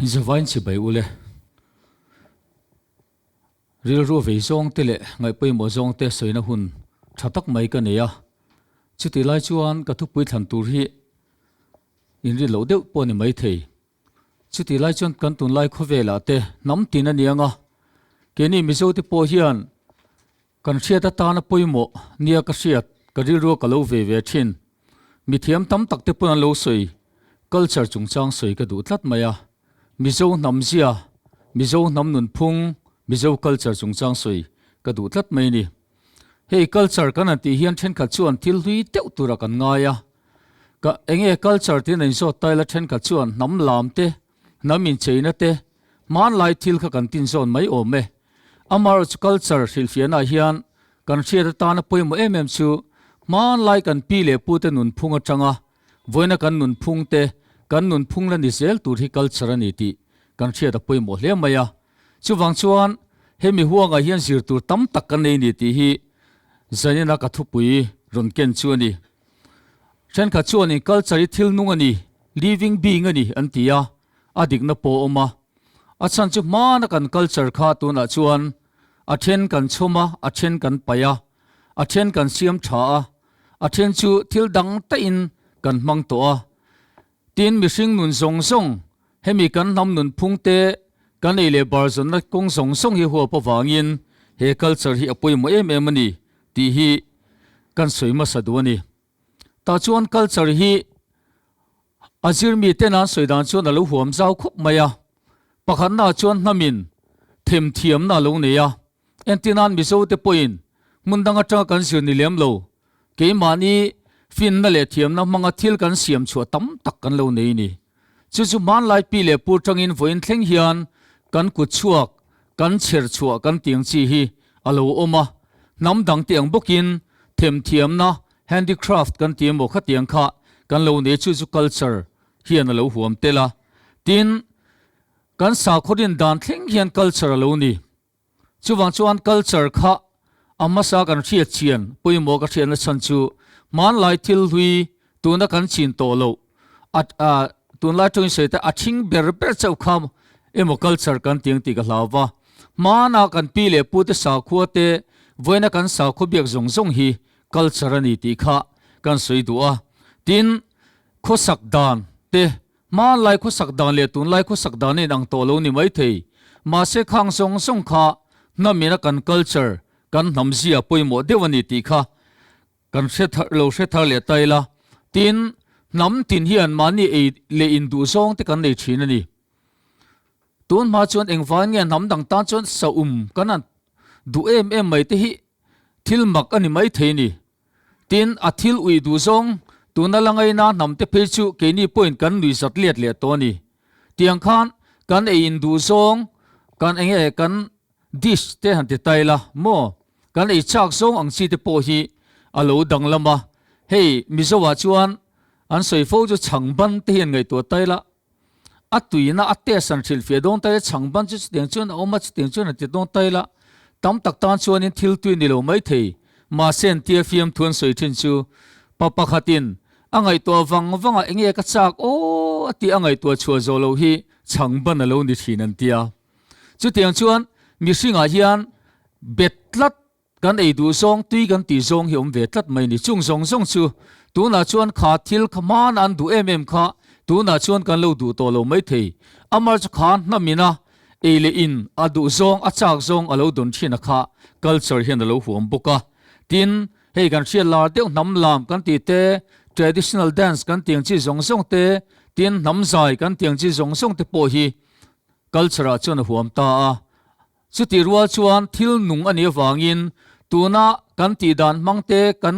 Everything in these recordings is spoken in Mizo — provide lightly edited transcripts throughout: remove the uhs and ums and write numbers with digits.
Zavain chibai ule. Rilru vei zawng te leh ngaihpawimawh zawng te sawina hun tha tak mai ka nei a. Chutih lai chuan ka thupui thlan tur hi inrin loh deuh pawh a ni maithei. Chutih lai chuan kan tunlai khawvelah te hnam tin a ni ang a, keini Mizo te pawh hian kan hriat atana pawimawh nia ka hriat ka rilrua ka lo ve ve thin. Mithiam tam tak te pawn an lo sawi culture chungchang sawi ka duh tlat mai a, Mizo hnam zia, Mizo hnam nunphung, Mizo culture chungchang sawi ka duh tlat mai a ni. Hei culture kan han tih hian thenkhat chuan thil hlui deuh tura kan ngai a, Ka enge culture tiin a inzawt ta ila thenkhat chuan hnam lam te, hnam incheina te, hmanlai thil kha kan tinzawn mai awm e. Amaherawhchu culture hrilhfiahnaah hian kan hriat atana pawimawh em em chu hmanlai kan pi leh pute nunphung atanga vawiina kan nunphung te, kan nunphung la ni zel tur hi culture a ni tih kan hriat a pawimawh hle mai a. Chuvang chuan hemi huangah hian zir tur tam tak kan nei ni tih hi zanina ka thupui rawn ken chu a ni. Thenkhat chuanin culture hi thil nung a ni, living being a ni an ti a, a dikna pawh a awm a. A chhan chu hmana kan culture kha tunah chuan a then kan chhawm a, a then kan paih a, a then kan siam tha a, a then chu thil dang daihin kan hmang tawh a. Tin, mihring nun zawng zawng, hemi kan hnam nunphung te, kan ei leh bar zawnna kawng zawng zawng hi huap avangin he culture hi a pawimawh em em a ni tih hi kan sawi hmasa duh a ni. Tah chuan culture hi a zirmi ten an sawi dan chuan a lo huam zau khawp mai a, pakhatnaah chuan hnamin themthiamna a lo nei a, Entirnan Mizote pawhin hmun dang atanga kan zir ni lem lo, keimahni finna leh thiamna hmanga thil kan siam chhuah tam tak kan lo nei ni. Chu chu hmanlai pi leh pu tangin vawiin thleng hian kan kut chhuak, kan chher chhuah kan tiang chi hi a lo awm a, hnam dang te ang bawkin themthiamna, handicraft kan ti emaw khatiang kha kan lo nei chu chu culture hian a lo huam tel a. Tin, kan sakhaw rin dan thleng hian culture a lo ni. Chuvang chuan culture kha a hmasa kan hriat chian pawimawh ka hriatna chhan chu hmanlai thil hlui tuna kan chin tawh loh a tunlai tawngin sawi te a thing ber ber chauh kha emaw culture kan ti ang tih ka hlau va. Hmana kan pi leh pu te sakhua te vawiina kan sakhua biak zawng zawng hi culture a ni tih kha kan sawi duh a. Tin, khawsak dan te Hmanlai khawsak dan leh tunlai khawsak dan a inang tawh lo ni maithei. Mahse khang zawng zawng kha hnamina kan culture, kan hnam zia pawimawh deuh a ni tih kha kan hre thar lo hre thar leh ta ila. Tin, hnam tin hian mahni ei leh induh zawng te kan nei thin a ni. Tun hma chuan engvai nge hnam dang tan chuan saum kan han duh em em mai te hi thil mak a ni maithei a ni. Tin, a thil ui duh zawng, tuna la ngaina hnam te phei chu keini pawhin kan nui zat let leh tawh a ni. Tiang khan kan ei in duh zawng, kan eng nge kan dish te han ti ta ila maw, kan ei chak zawng ang chi te pawh hi a lo danglam a. Hei Mizoah chuan an sawi fo chu chhang ban te hi an ngaihtuah ta ila, a tuina a test an hrilhfiah dawn ta ila, chhang ban chu chutiang chuan a awm a, chutiang chuan an ti dawn ta ila, tam tak tan chuanin thil tui ni lo maithei. Mahse an tia fiamthu an sawi thin chu pa pakhatin a ngaihtuah vang vanga enge ka chak aw a tih a ngaihtuah chhuah zawh loh hi chhang ban a lo ni thin an tia. Chutiang chuan mihringah hian bet tlat Kan ei duh zawng, tui kan tih zawng hi awm ve tlat mai ni. Chung zawng zawng chu tunah chuan kha thil kha hmana an duh em em kha tunah chuan kan lo duh tawh lo mai thei. Amar chu kha hnamina ei leh in a duh zawng, a chak zawng a lo dawn thin a kha culture hian a lo huam bawk a. Tin, hei kan hriat lar deuh hnam lam kan tih te, traditional dance kan tih ang chi zawng zawng te, tin hnam zai kan tih ang chi zawng zawng te pawh hi culture ah chuan a huam ta a. Chutih rual chuan thil nung a nih avangin tuna kan tih dan hmang te kan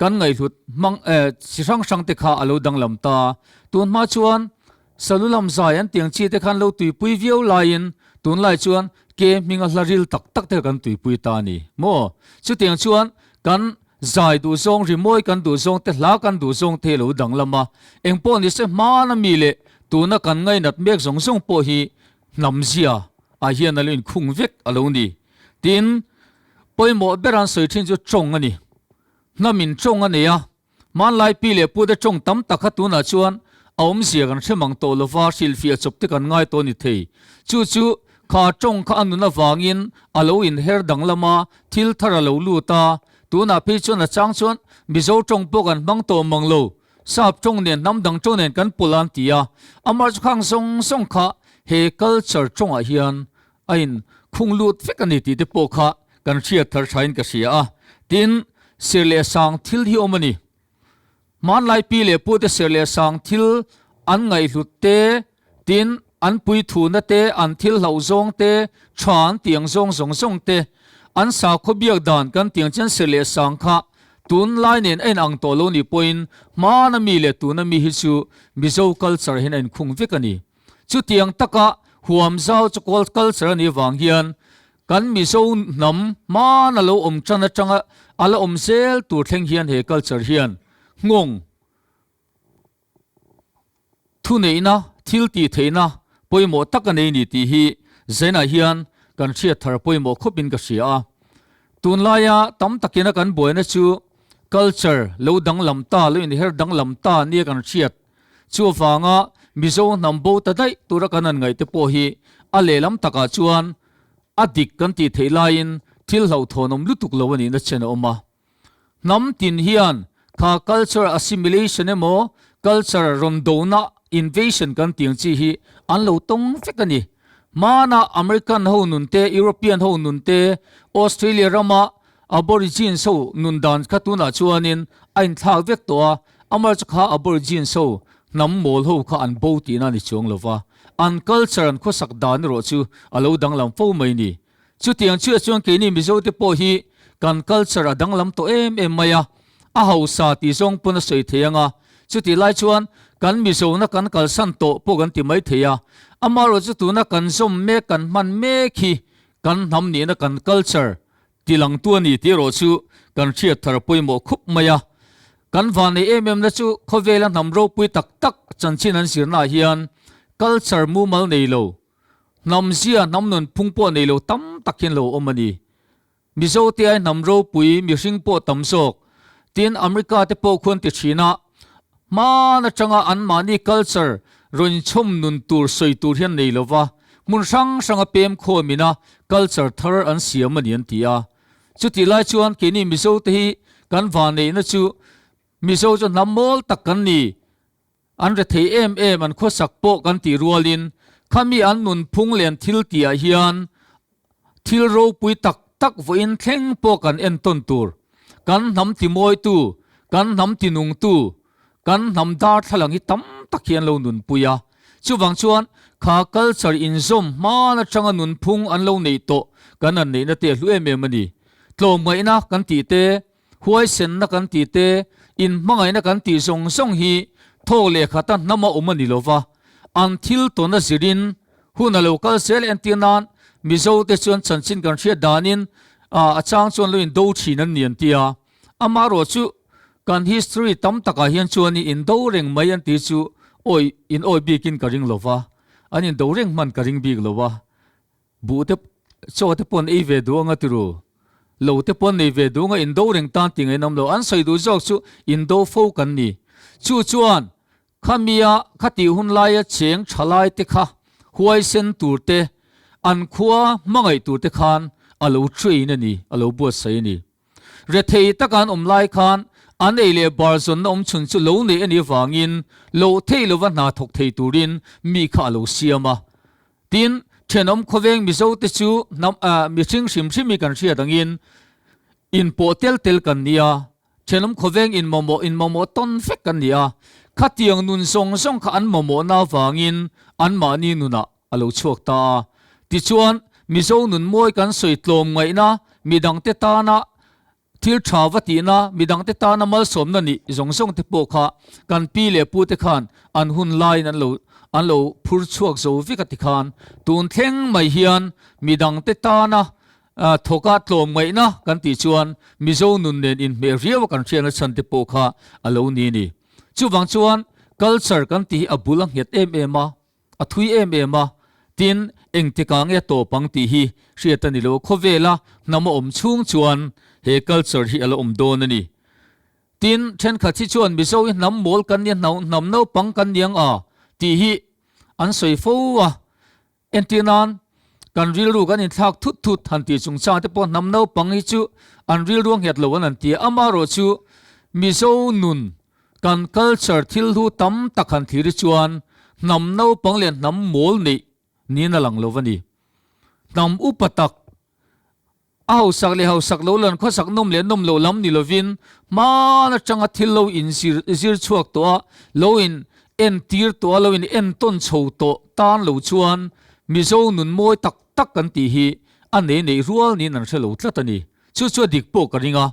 kan ngaihhlut hmang eh chi hrang hrang te kha a lo danglam ta. Tun hma chuan salu lam zai an tiang chi te khan lo tuipui viau laiin tunlai chuan ke hminga hla ril tak tak te kan tuipui ta a ni maw? Chutiang chuan kan zai duh zawng rimawi kan duh zawng te hla kan duh zawng te hi a lo danglam a. Engpawh nise hmana mi leh tuna kan ngainat mek zawng zawng pawh hi Hnam zia ah hian a lo inkhung vek a lo ni. Tin, pawimawh ber an sawi thin chu tawng a ni. Hnamin tawng a nei a, hmanlai pi leh pute tawng tam tak kha tunah chuan A awmzia kan hre mang tawh lova hrilhfiah chawp te kan ngai tawh a ni thei. Chu chu kha tawng kha a nun avangin a lo inher danglam a, thil thar a lo lut a. Tunah phei chuan a chang chuan Mizo tawng pawh kan hmang tawh mang lo. Sap tawng nen hnam dang tawng nen kan pawlh a an ti a. Amah chu khang zawng zawng kha he culture tawngah hian a in khung lut vek a ni tih te pawh kha kan hriat thar thain ka hria a. Tin, sir leh sang thil hi awm a ni. Hmanlai pi leh pute ser leh sang thil an ngaihhlut te, tin, an puithuna te, an thil hlauh zawng te, tha an tiang zawng zawng zawng te, an sakhaw biak dan kan tiang chian ser leh sang kha tunlai nen a inang tawh lo ni pawhin hmana mi leh tuna mi hi chu Mizo culture hian a inkhung vek a ni. Chutiang taka huam zau chu culture a nih vang hian Kan Mizo hnam hman a lo awm tan atanga a la awm zel tur thleng hian he culture hian nghawng thuneihna, thil tih theihna pawimawh tak a nei ni tih hi Zainah hian kan hriat thar pawimawh khawpin ka hria a. Tunlaia tam takina kan buaina chu culture lo danglam ta, lo inher danglam ta nia kan hriat Chuvanga Mizo hnam bo ta daih tura kan han ngaihte pawh hi a lehlam takah chuan a dik kan tih theih laiin thil hlauhthawnawm lutuk lo a nihna chen a awm a. Hnam tin hian kha culture assimilation emaw culture rawn dona invasion kan tih ang chi hi an lo tawng vek a ni. Hmana American ho nun te, European ho nun te, Australia rama Aborigines ho nun dan kha tunah chuanin a inthlak vek tawh a, amaherawhchu kha Aborigines ho hnam mawl ho kha an bo tihna a ni chuang lo va, an culture an khawsak dan erawh chu a lo danglam fo mai ni. Chutiang chiah chuan keini Mizote pawh hi kan culture a danglam tawh em em mai a, a hausa tih zawng pawn a sawi thei ang a, chutih lai chuan kan Mizona kan kalsan tawh pawh kan ti mai thei a, amaherawhchu tuna kan zawm mek kan hman mek hi kan hnam nihna kan culture Tilangtu a ni tih erawh chu kan hriat thar pawimawh khup mai a. Kan vannei em em na chu khawvela hnam ropui tak tak chanchin an zirnaah hian culture mumal nei lo, hnam zia hnam nun phung pawh nei lo tam tak hian lo awm a ni. Mizote ai hnam ropui mihring pawh tam zawk, tin America te pawh khuan ti thin a, Hman atanga anmahni culture rawn inchhawm nun tur sawi tur hian nei lova, hmun hrang hranga pem khawmina culture thar an siam a ni an ti a. Chutih lai chuan keini Mizo te hi kan vanneihna chu Mizo chu hnam mawl tak kan ni, an rethei em em an khawsak pawh kan tih rualin khami an nunphung len thil tihah hian Thil ropui tak tak vawiin thleng pawh kan entawn tur, kan hnam timawitu, kan hnam tinungtu, kan hnam darthlalang hi tam tak hi an lo nunpui a. Chuvang chuan kha culture inzawm hman atanga nunphung an lo neih tawh kan han neihna te a hlu em em a ni. Tlawmngaihna kan tih te, huaisenna kan tih te, inhmangaihna kan tih zawng zawng hi thawk leh khata hnama awm a ni lova, an thil tawn a zirin Hun a lo kal zel entir nan Mizo te chuan chanchin kan hriat danin a chang chuan lo indo thin an ni an ti a. Amaherawh chu kan history tam takah hian chuan indo reng mai an tih chu awi in awi bikin ka ring lo va, an indo reng hman ka ring bik lo a. Buh te chaw te pawh an ei ve duh anga tiru. Lo te pawh an nei ve duh anga indo reng tan tih ngainawm lo. An sawi duh zawk chu indo fo kan ni. Chu chuan Khamia khatih hun laia cheng tha lai te kha huaisen tur te, an khua hmangaih tur te khan a lo train a ni, a lo buatsaih a ni. Rethei taka an awm lai khan an ei leh bar zawnna awm chhun chu lo neih a nih avangin loh theih lova hna thawk thei turin mi kha a lo siam a. Tin, thenawm khawveng Mizo te chu hnam mihring hrim hrim hi kan hriat angin inpawh tel tel kan nia, Thenawm khawveng in mamawh in mamawh tawn vek kan ni a, khatiang nun zawng zawng kha an mamawhna avangin anmahni nunah a lo chhuak ta a. Tichuan, Mizo nun mawi kan sawi tlawm ngaihna, midangte tana thil tha va tihna, midangte tana malsawmna nih zawng zawng te pawh kha kan pi leh pute khan an hun laiin an lo an lo phur chhuak zo vek a tikhan tun thleng mai hian midangte tana Thawka tlawm ngaihna kan tih chuan Mizo nun nen inhmeh riau a kan hriatna chhan te pawh kha a lo ni a ni. Chuvang chuan culture kan tih hi a bul a nghet em em a, a thui em em a, tin engtikah nge a tawp ang tih hi hriat a ni lo. Khawvela hnam a awm chhung chuan he culture hi a la awm dawn a ni. Tin, thenkhat hi chuan Mizo hi hnam mawl kan nia, hnam naupang kan ni ang a tih hi an sawi fo a. Entir nan, kan rilru kan inthlak thut thut han tih chungchang te pawh hnam naupang hi chu an rilru a nghet lo an han ti a. Amaherawh chu Mizo nun kan culture thil hlu tam tak han thlir hi chuan hnam naupang leh hnam mawl neih niin a lang lo a ni. Hnam upa tak a hausak leh hausak lo lan khawsak nawm leh nawm loh lam ni lovin hmaan atanga thil lo in zir zir chhuak tawh a, lo in entir tawh a, lo in entawn chho tawh tan lo chuan Mizo nun mawi tak tak kan tih hi a nei neih rual niin an hre lo tlat a ni. Chu chu a dik pawh ka ring a.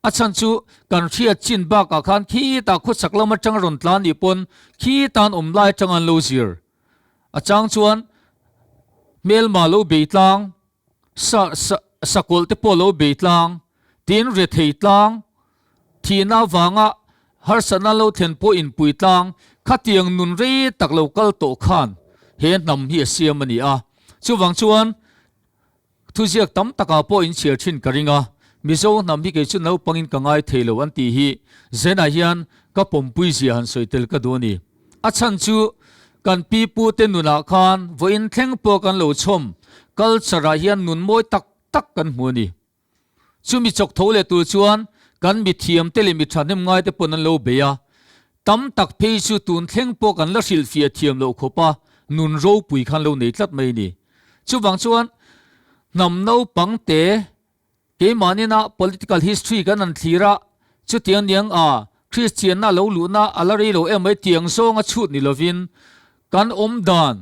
A chhan chu kan hriat chin bakah khan khitah khawchhak lam atanga rawn tlan nih pawn khitan awm lai atanga an lo zir. A chang chuan hmelma lo bei tlang, sa sa sakawlh te pawh lo bei tlang, tin rethei tlang, thihna avanga harsatna lo thlen pawh inpui tlang, khatiang nun rei tak lo kal tawh khan he hnam hi a siam a ni a. Chuvang chuan Thuziak tam takah pawh in chhiar thin ka ring a, Mizo hnam hi kei chu naupangin ka ngai thei lo an tih hi Zenah hian ka pawmpui zia han sawi tel ka duh a ni. A chhan chu kan pi pu te nunah khan vawiin thleng pawh kan lo chhawm culture ah hian nun mawi tak tak kan hmu a ni. Chumi chawk tho leh tur chuan kan mithiam te leh mi thahnem ngai te pawn an lo bei a, tam tak phei chu tun thleng pawh kan la hrilhfiah thiam loh khawp a nun ropui khan lo nei tlat mai a ni. Chuvang chuan hnam naupang te keimahnin a political history kan han thlir a, chutiang niang a Kristianna lo luhna a la rei lo em mai tiang zawng a chhut ni lovin kan awm dan,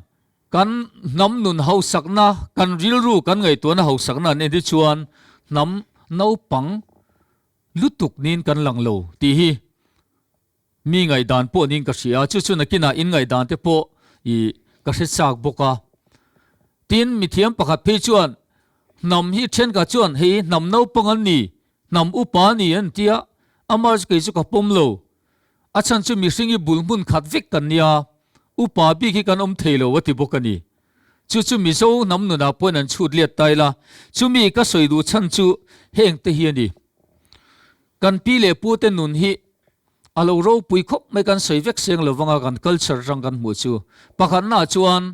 kan hnam nun hausakna, kan rilru kan ngaihtuahna hausakna an entir chuan hnam naupang lutuk niin kan lang lo tih hi Mi ngaihdan pawh niin ka hria a, chu chu nakinah in ngaihdan te pawh i ka hre chak bawk a. Tin, mithiam pakhat phei chuan hnam hi thenkhat chuan hei hnam naupang an ni, hnam upa a ni an ti a, amah chu kei chu ka pawm lo. A chhan chu mihring hi bul hmun khat vek kan nia, upa bik hi kan awm thei lo a ti bawk a ni. Chu chu Mizo hnam nunah pawhin an chhut let ta ila, chumi ka sawi duh chhan chu heng te hi a ni. Kan pi leh pu te nun hi a lo ropui khawp mai kan sawi vek seng lo vanga kan culture atang kan hmuh chu. Pakhatnaah chuan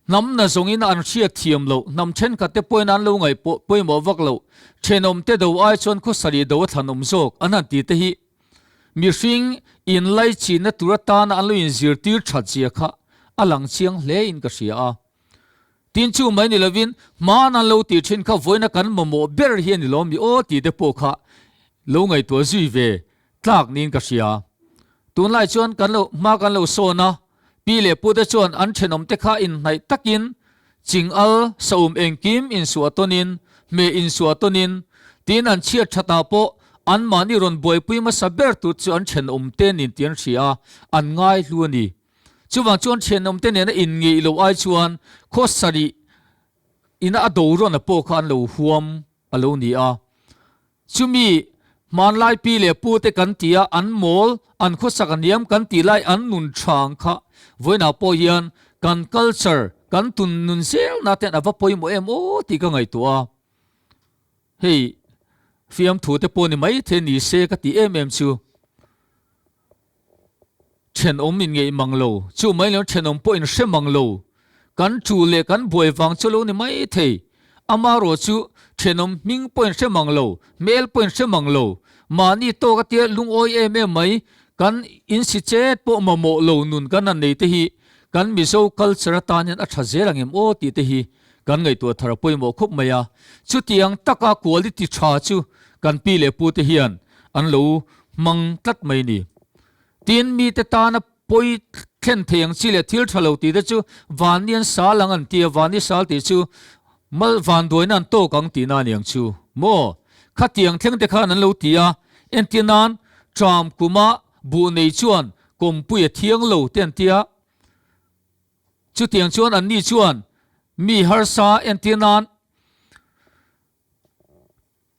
hnam na zawngin an hriat thiam loh, hnam thenkhat te pawhin an lo ngaih pawimawh vak loh, thenawm te do ai chuan khawsarih do a thlanawm zawk an han ti te hi mihring inlaichinna tur atana an lo inzirtir that zia kha a lang chiang hle in ka hria a. Tin chu mai ni lovin hmaan an lo tih thin kha vawiina kan mamawh ber hi a ni lawm mi aw tih te pawh kha lo ngaihtuah zui ve tlak niin ka hria. Tunlai chuan kan lo hma kan lo sawn a, pi leh pu te chuan an thenawm te kha inhnaih takin ching al saum engkim insuah tawnin hmeh insuah tawnin tin an chhiat thatah pawh anmahni rawn buaipui hmasa ber tur chu an thenawm te nin tih an hria a, an ngai hlu a ni. Chuvang chuan thianawmte nena inngeih loh ai chuan khaw sarih ina a do rawn a pawh kha an lo huam a lo ni a. Chumi hmanlai pi leh pu te kan ti a, an mawl, an khawsak a niam kan tih lai an nun tha ang kha vawiinah pawh hian kan culture, kan tun nun zelna ten a va pawimawh em aw tih ka ngaihtuah a. Hei fiamthu te pawh ni maithei ni se ka tih em em chu. Thenawm in ngeih mang lo, chu mai lo thenawm pawh in hre mang lo. Kan chu leh kan buai vang chu lo ni mai thei. Amaherawh chu thenawm hming pawh in hre mang lo, hmel pawh in hre mang lo. Mahni tawk atia lungawi em em mai, kan insi chet pawh mamawh lo nun kan han nei te hi kan Mizo culture atan hian a tha zel ang em aw tih te hi kan ngaihtuah thar a pawimawh khawp mai a. Chutiang taka quality tha chu kan pi leh pu te hian an lo hmang tlat mai ni. Tin, mite tana pawi thlen thei ang chi leh thil tha lo tih te chu vanni an sal ang an ti a, vanni sal tih chu mal vanduaina an tawk ang tihna a ni ang chu maw? Khatiang thleng te khan an lo ti a, entir nan tram kuma buh nei chuan kawmpui a thiang lo te an ti a, chutiang chuan anni chuan mi harsa entir nan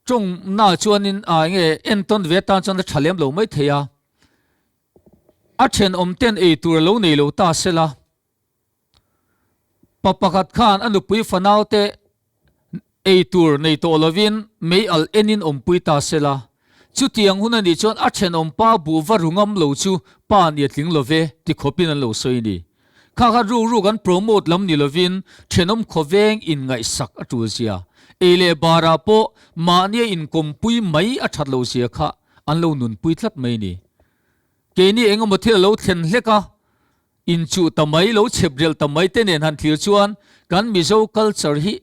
Tawng na chuanin a enge entawn ve atan chuan a tha lem lo mai thei a, a thenawm ten ei tur a lo nei lo ta sela, pa pakhat khan a nupui fanau te ei tur nei tawh lovin mei al enin awmpui ta sela. Chutiang hun a nih chuan a thenawm pa buh va ru ngam lo chu pa nia tling lo ve ti khawpin an lo sawi ni. Kha kha ruk ruk an promote lam ni lovin thenawm khawveng inngaihsak a tul zia, ei leh barah pawh mahnia inkawmpui mai a that lo zia kha an lo nunpui tlat mai ni. Keini engemaw thil a lo thlen hlek a, inchuh ta mai, lo chhep rial ta mai te nen han thlir chuan kan Mizo culture hi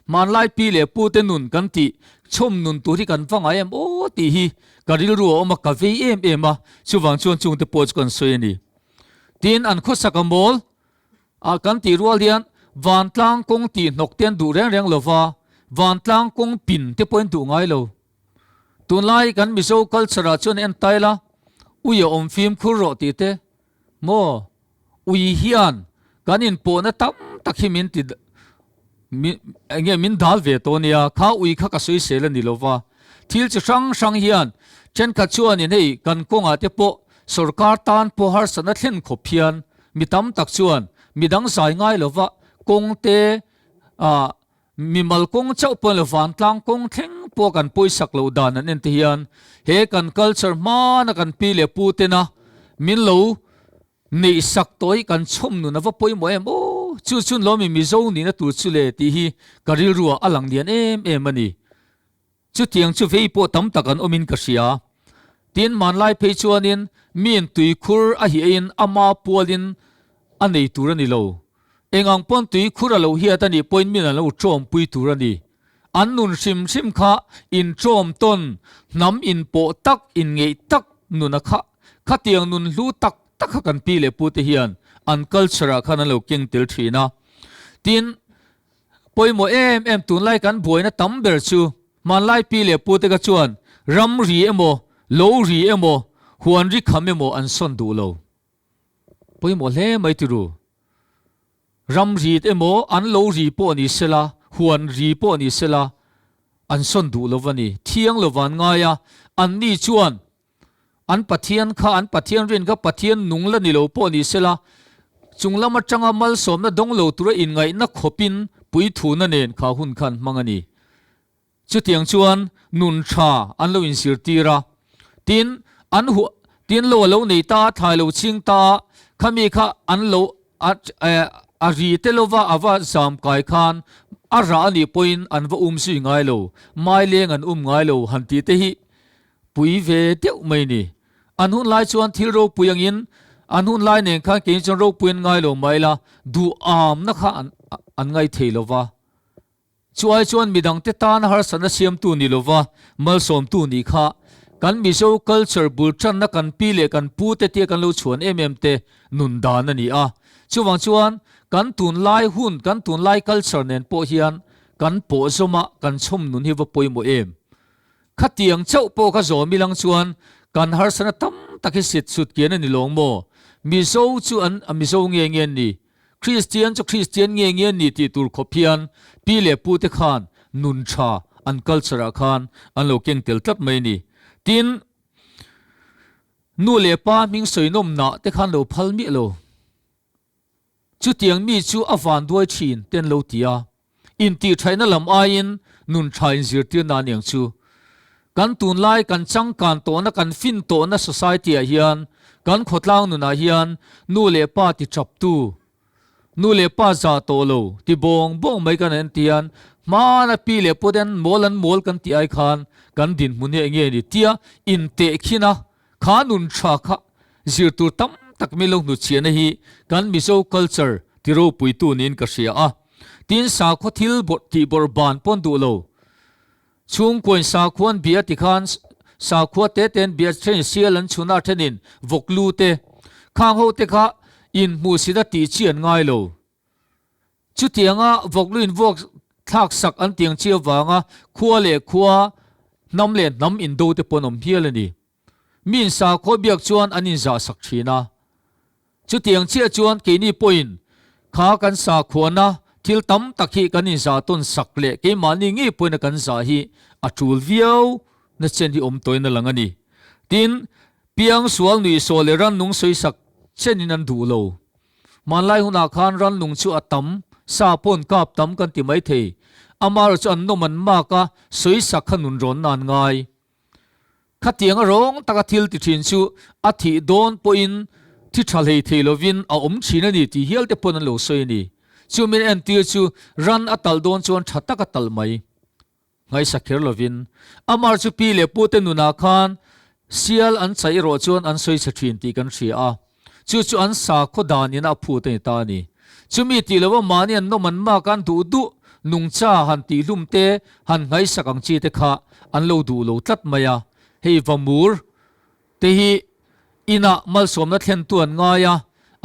hmanlai pi leh pu te nun kan tih chhawm nun tur hi kan va ngai em aw tih hi ka rilru a awm a, ka vei em em a, chuvang chuan chungte pawh chu kan sawi a ni. Tin, an khawsak a mawl a kan tih rual hian vantlang kawng tih hnawk te an duh reng reng lova, vantlang kawng pin te pawh an duh ngai lo. Tunlai kan Mizo culture ah chuan en tail a, ui a awm fimkhur rawh tih te, maw ui hian kan inpawhna tam tak hi min ti enge min dal ve tawh nia, kha ui kha ka sawisel a ni lova, thil chi hrang hrang hian thenkhat chuanin hei kan kawngah te pawh sorkar tan pawh harsatna thlen khawp hian mi tam tak chuan midang zai ngai lova kawng te ah Mimal kawng chauh pawh lo vantlang kawng thleng pawh kan pawisak loh dan an en te hian he kan culture hmana kan pi leh pu tena min lo neih sak tawh hi kan chhawm nun a va pawimawh em aw chu chun lawmi Mizo nihna tur chu le tih hi ka rilru ah a lang lian em em a ni. Chutiang chu vei pawh tam tak an awmin ka hria. Tin, hmanlai phei chuanin miin tuikhur a hiahin ama pualin a nei tur a ni lo. Eng ang pawn tuikhur a lo hiat a nih pawhin min an lo ṭawmpui tur a ni. An nun hrim hrim kha inṭawm tawn, hnam inpawh tak, inngeih tak nun a kha. Khatiang nun hlu tak tak kha kan pi leh pute hian an culture ah khan an lo keng tel ṭhin a. Tin, Pawimawh em em tunlai kan buaina tam ber chu hmanlai pi leh pute ka chuan ram ri emaw, lo ri emaw, huan ri kham emaw an sawn duh lo. Pawimawh hle mai tiru. Ram ri emaw an lo ri pawh ni sela, huan ri pawh ni sela an sawn duh lo va ni. Thiang lo van ngai a, anni chuan An Pathian kha an Pathian rin kha Pathian nung la ni lo pawh ni sela, chung lam atanga malsawmna dawng lo tura inngaihna khawpin puithuna nen kha hun kha an hmang a ni. Chutiang chuan nun tha an lo inzirtir a, tin, an huah, tin lo a lo nei ta a, thlai lo ching ta a, khami kha an lo a a ri te lova a va zam kai khan a rah a nih pawhin an va um zui ngai lo, maileng an um ngai lo han tih te hi Pui ve deuh mai ni. An hun lai chuan thil ropui angin an hun lai nen khan keini chuan ropui an ngai lo mai la, duhamna kha an an ngai thei lo va. Chu ai chuan midangte tana harsatna siamtu ni lo va, malsawmtu nih kha kan Mizo culture bul tanna kan pi leh kan pu te tia kan lo chhuan em em te nun dan a ni a. Chuvang chuan kan tunlai hun, kan tunlai culture nen pawh hian kan pawh zawma kan chhawm nun hi va pawimawh em? Khatiang chauh pawh ka zawm ilang chuan kan harsana tam tak hi sit sut kian a ni lawng maw? Mizo chu an a Mizo nge nge an ni? Kristian chu Kristian nge nge an ni tih tur khawp hian pi leh pu te khan nun tha an culture ah khan an lo keng tel tlat mai a ni. Tin, nu leh pa hming sawi nawm nah te khan lo phal miah lo. Chutiang mi chu a van duai thin te an lo ti a. Intihṭhaihna lam aiin nun ṭha inzirtirna a niang chu. Kan tunlai kan changkan tawhna kan fin tawhna society ah hian kan khawtlang nunah hian nu leh pa ti ṭaptu, nu leh pa zah tawh lo ti bawng bawng mai kan en ti hian hmana pi leh pute an mawl an mawl kan tih ai khan kan dinhmun hi enge ni tia intehkhin a kha nun ṭha kha zir tur tam tak min lo hnutchhiahna hi kan Mizo culture ti ropuitu niin ka hria a. Tin sakhaw thil tih bawrh ban pawn duh lo. Chhungkuain sakhuan bia ti khan sakhua te ten bia thenin sial an chhun a thenin vawk lu te khang ho te kha inhmuh sit a tih chi an ngai lo. Chutianga vawk lu in vuak thlak sak an tiang chi avanga khua leh khua hnam leh hnam indo te pawn awm hial a ni. Mi in sakhaw biak chuan an inzah sak thin a. Chutiang chiah chuan keini pawhin kha kan sakhuana thil tam tak hi kan inzah tawn sak leh keimahni ngei pawhin a kan zah hi a tul viau na chen hi awm tawhin a lang a ni. Tin, piang sual nuihsawh leh rannung sawisak chenin an duh lo. Hmanlai hunah khan rannung chu a tam, sa pawn kap tam kan ti maithei. Amaherawhchu an nawm an mak a, sawisak kha nunrawnna an ngai. Khatianga rawng taka thil ti thin chu a thih dawn pawhin thi tha hlei thei lovin a awm thin a ni tih hial te pawn an lo sawi a ni. Chu min entir chu ran a talh dawn chuan tha taka talh mai. Ngaihsa kher lovin Amar chu pi leh pute nunah khan sial an chaih erawh chuan an sawi chhe thin tih kan hria a, chu chu an sakhaw danin a phut a ni ta a ni. Chumi tih lova mahni an nawm an mak an duh duh nungcha han tihhlum te han ngaihsak ang chi te kha an lo duh lo tlat mai a, hei vamur te hi inah malsawmna thlentu an ngai a,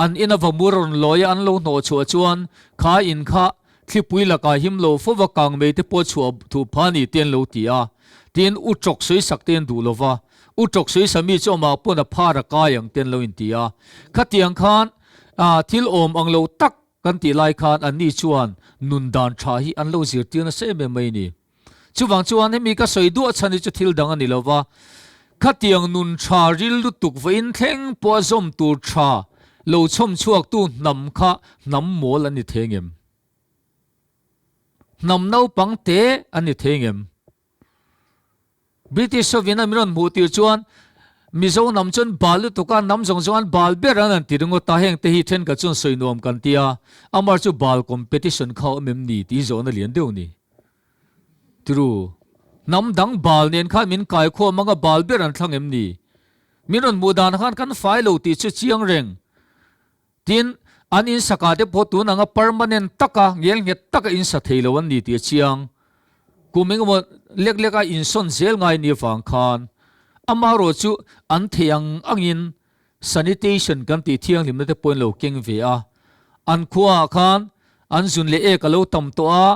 an ina vamur a rawn lawi a an lo hnawh chhuah chuan kha in kha thlipui lakah him lo fova kang mei te pawh chhuah thuh pha ni te an lo ti a, tin u tawk sawisak te an duh lo va, u tawk sawisa mi chu amah pawn a phar a kai ang te an lo inti a, khatiang khan thil awm ang lo tak kan tih lai khan anni chuan nun dan tha hi an lo zirtir nasa em em mai a ni. Chuvang chuan hemi ka sawi duah chhan hi chu thil dang a ni lo va, khatiang nun tha ril lutuk vawiin thleng pawh a zawm tur tha lo chhawm chhuaktu hnam kha hnam mawl an ni thei ngem? Hnam naupang te an ni thei ngem? British hovin a min rawn hmuh tir chuan Mizo hnam chuan bal lutuk a, hnam zawng zawng an bal ber an han ti ringawt a, heng te hi thenkhat chuan sawi nuam kan ti a, amar chu bal competition kha a awm em ni tih zawhna lian deuh a ni. Tiru, hnam dang bal nen khan min kai khawm anga bal ber an thlang em ni? Min rawn hmuh dan khan kan fai lo tih chu chiang reng. Tin, an in sakah te pawh tun anga permanent taka, ngel nghet taka in sa thei lo an ni tih a chiang. Kum engemaw lek leka insawn zel ngai ni avang khan amaherawh chu an thei ang angin sanitation kan tih thianghlimna te pawhin lo keng ve a. An khuaah khan an zun leh ek a lo tam tawh a,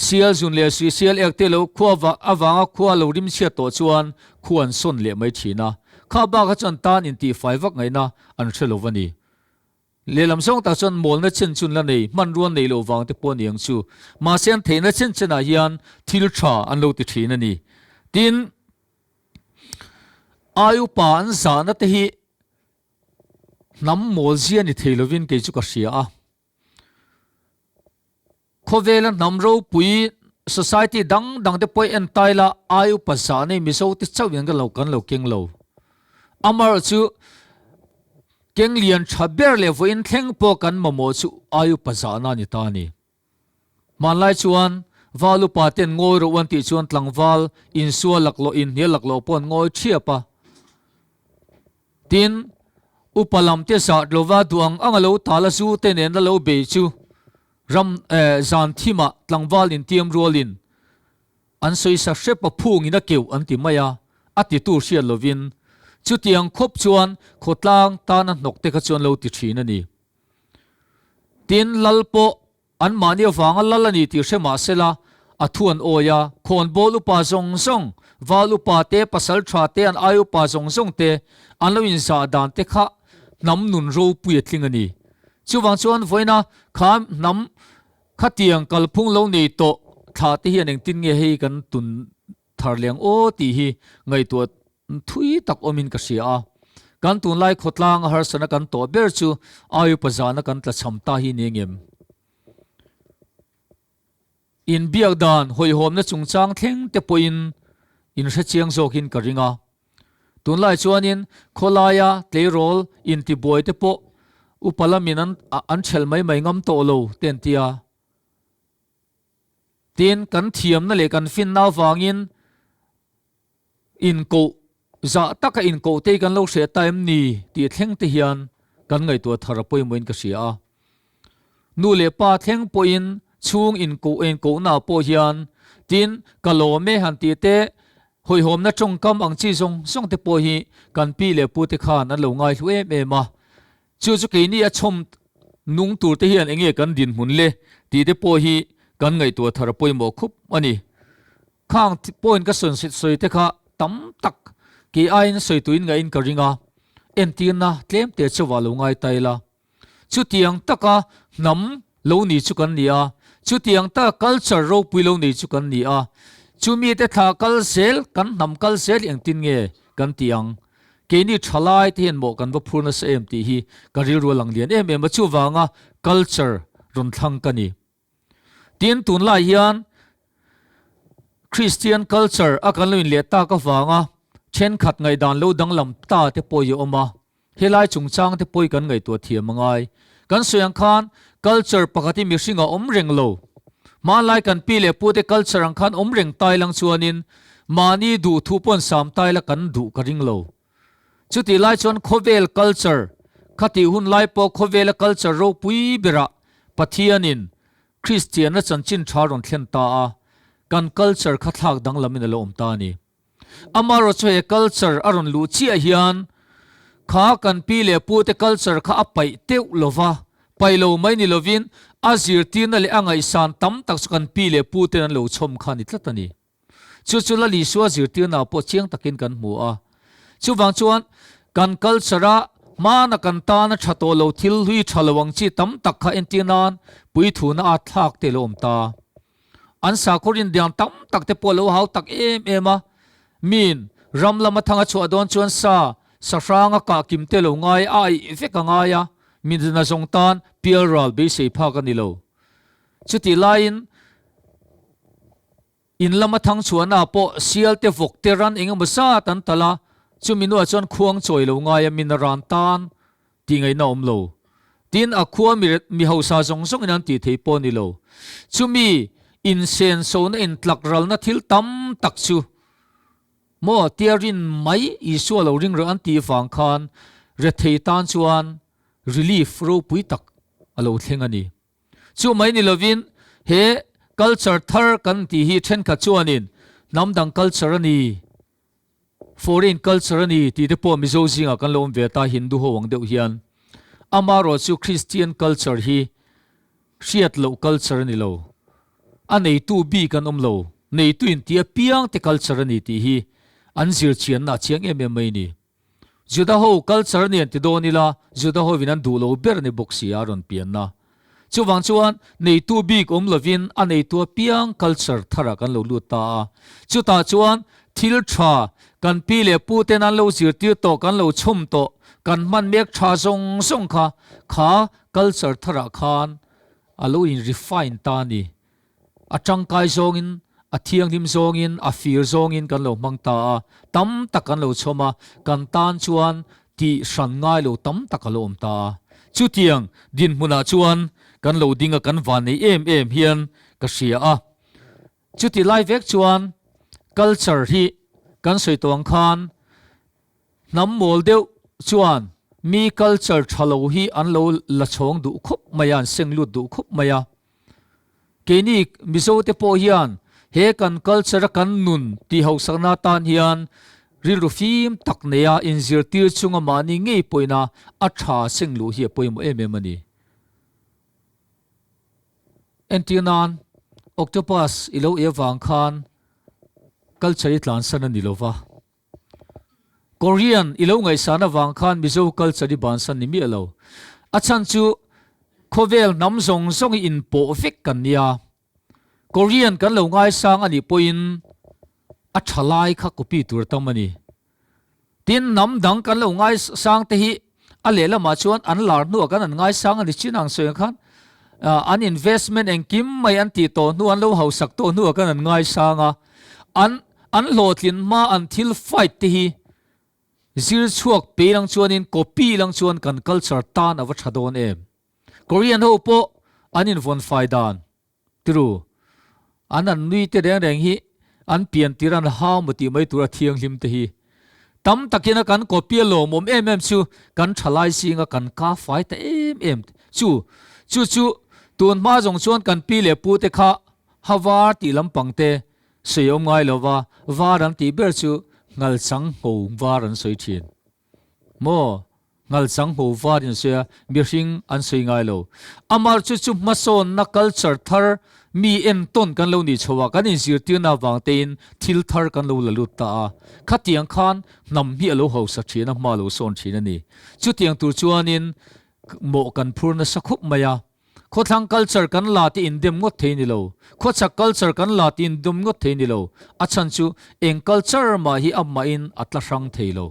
sial zun leh sui sial ek te lo khua avanga khua lo rim chhiat tawh chuan khua an sawn leh mai thin a. Kha bakah chuan tan intihfai vak ngaihna an hre lo va ni. Lehlam zawng tak chuan mawlna chen chun la nei, hmanrua nei loh vang te pawh a ni ang chu. Mahse an theihna chen chenah hian thil tha an lo ti thin a ni. Tin, ai upa an zahna te hi hnam mawl zia ni thei lovin kei chu ka hria a. Khawvela hnam ropui society dang dang te pawh en tai la ai upa zah nei Mizo te chauh in kan lo kan lo keng lo. Amaherawh chu keng lian tha ber leh vawiin thleng pawh kan mamawh chu ai upa zahna a ni ta a ni. Hmanlai chuan val upa ten ngawi rawh u an tih chuan tlangval insual laklawh inhnial laklawh pawh an ngawi thiap a. Tin, upa lam te zat lova duh ang ang a lo tal a zu te nen a lo bei chu ram zan thimah tlangval intiam rualin an sawisa hrep a phungin a keuh an ti mai a, a titu hriat lovin chutiang khawp chuan khawtlang tana hnawk te kha chuan lo ti thin a ni. Tin, lal pawh Anmahni avanga lal a ni tih hre mah sela, a thu an awi a, khawnbawl upa zawng zawng, val upa te, pasal tha te, an ai upa zawng zawng te, an lo inzah dan te kha hnam nun ropui a tling a ni. Chuvang chuan vawiina kha hnam khatiang kalphung lo nei tawh thlah te hian engtin nge hei kan tun thar leng aw tih hi ngaihtuah thui tak awmin ka hria a. Kan tunlai khawtlang a harsana kan tawh ber chu ai upa zana kan tlachham ta hi ni engem? Inbiak dan hawihhawmna chungchang thleng te pawhin inhrechiang zawkin ka ring a. Tunlai chuanin khawlaia tleirawl intibuai te pawh upa lamin an an ṭhelh mai mai ngam tawh lo te an ti a. Tin, kan thiamna leh kan finna avangin Inkoh, zah taka inkoh te hi kan lo hre ta em ni tih thleng te hian kan ngaihtuah thar a pawimawhin ka hria a. Nu leh pa thleng pawhin chhung inkoh enkohna pawh hian tin ka lawm e han tih te, hawihhawmna tawngkam ang chi zawng zawng te pawh hi kan pi leh pu te khan an lo ngaihlu em em a. Chu chu keini a chhawm nung tur te hian enge kan dinhmun le tih te pawh hi kan ngaihtuah thar a pawimawh khup a ni. Khang point ka sawn sawi te kha tam tak kei aiin sawi tuin ngaihin ka ring a, entirna tlem te chauhah lo ngai ta ila. Chutiang taka hnam lo ni chu kan ni a, chutiang taka culture ropui lo nei chu kan ni a, chumi te thla kal zel, kan hnam kal zel hi engtin nge kan tih ang? Keini thalai te hian mawh kan va phur nasa em tih hi ka rilru a lang lian em em a, chuvanga culture rawn thlang ka ni. Tin, tunlai hian Christian culture a kan lo inleh tak avanga Thenkhat ngaihdan lo danglam ta te pawh i awm a, helai chungchang te pawh i kan ngaihtuah thiam a ngai. Kan sawi ang khan culture pakhat hi mihring a awm reng lo. Hmanlai kan pi leh pu te culture ang khan awm reng tai lang chuanin mahni duh thu pawn sam tai la kan duh ka ring lo. Chutih lai chuan khawvel culture khatih hun lai pawh khawvela culture ropui berah Pathianin Kristianna chanchin tha rawn thlen ta a, kan culture kha thlak danglamin a lo awm ta a ni. Amaherawhchu chu he culture a rawn luh chiah hian kha kan pi leh pute culture kha a paih teuh lova, paih lo mai ni lovin a zirtirna leh a ngaihsan tam tak chu kan pi leh puten an lo chhawm kha a ni tlat a ni. Chu chu Lal Isua zirtirnaah pawh chiang takin kan hmu a. Chuvang chuan kan culture-a hmana kan tana tha tawh lo thil hlui tha lo ang chi tam tak kha entir nan puithuna a thlak te lo awm ta. An sakhaw rindiang tam tak te pawh lo hau tak em em a. Miin ram lama thanga chhuah dawn chuan sa, sahranga kah kim te lo ngai a aih vek a ngai a, mi nazawng tan pialral beisei phak a ni lo. Chutih laiin In lama thang chhuahnaah pawh sial te vawk te ran eng emaw zat an tal a, chumi hnuah chuan khuang chawi lo ngai a min ran tan tih ngaihna a awm lo. Tin, a khua mi mi hausa zawng zawngin an tih theih pawh a ni lo. Chumi insensona intlak ralna thil tam tak chu maw tia rin mai Isua lo ring rawh an tih vang khan rethei tan chuan relief ropui tak a lo thleng a ni. Chu mai ni lovin he culture thar kan tih hi thenkhat chuanin hnam dang culture a ni, foreign culture a ni tih te pawh Mizo zingah kan lo awm ve ta Hindu ho ang deuh hian. Amaherawh chu Christian culture hi hriat loh culture a ni lo. A neitu bik an awm lo, neitu inti apiang te culture a ni tih hi an zirchianna a chiang em em mai a ni. Juda ho culture nen ti dawn ila, Juda hovin an duh lo ber ni bawk si a rawn pianna. Chuvang chuan neitu bik awm lovin a neitu apiang culture tharah kan lo lut ta a. Chutah chuan thil tha kan pi leh pu ten an lo zirtir tawh, kan lo chhawm tawh, kan hman mek tha zawng zawng kha kha culture tharah khan a lo in refine ta a ni. A tangkai zawngin, a thianghlim zawngin, a fir zawngin kan lo hmang ta a, tam tak kan lo chhawm a, kan tan chuan tih hran ngai lo tam tak a lo awm ta a. Chutiang dinhmunah chuan kan lo ding a, kan van nei em em hian ka hria a. Chuti lai vek chuan culture hi kan sawi tawh ang khan hnam mawl deuh chuan mi culture tha lo hi an lo la chhawng duh khawp mai a, an seng lut duh khawp mai a. Keini Mizo te pawh hian he kan culture a kan nun tih hausakna atan hian rilru fim tak neia inzirtir chunga mahni ngei pawhin a a tha seng luh hi a pawimawh em em a ni. Entir nan octopus i lo ei avang khan culture i tlansan a ni lova. Korean i lo ngaihsan avang khan Mizo culture i bansan ni miah lo. A chhan chu khawvel hnam zawng zawng i inpawh vek kan nia. Korean kan lo ngaisang a nih pawhin a tha lai kha copy tur a tam a ni. Tin, hnam dang kan lo ngaisang te hi a lehlamah chuan an lar hnuah kan an ngaisang a ni chin ang sawi ang khan an investment engkim mai an tih tawh hnu an lo hausak tawh hnuah kan an ngaisang a. An An hlawhtlin hma an thil fight te hi zir chhuak pei lang chuanin copy lang chuan kan culture tan a va tha dawn em. Korean ho pawh an invawn fai dan tiru an an nui te reng reng hi an pian tir an hau maw tih mai tur a thianghlim te hi tam takin a kan copy a lawmawm em em chu kan thalai zinga kan ka fai ta em em chu chu chu tun hma zawng chuan kan pi leh pu te kha ha var tih lampang te Sawi awm ngai lova var an tih ber chu ngalchang ngho var an sawi thin. Maw? Ngalchang ngho var in sawi a, mihring an sawi ngai lo. Amar chu chu hmasawnna culture thar mi entawn kan lo nih chho a, kan inzirtirna avang tein thil thar kan lo la lut ta a. Khatiang khan hnam hi a lo hausa thin a, hma a lo sawn thin a ni. Chutiang tur chuanin mawh kan phur nasa khawp mai a. Khawthlang culture kan la tih indem ngawt thei ni lo. Khawchhak culture kan la tih indem ngawt thei ni lo. A chhan chu eng culture mah hi amahin a tla hrang thei lo.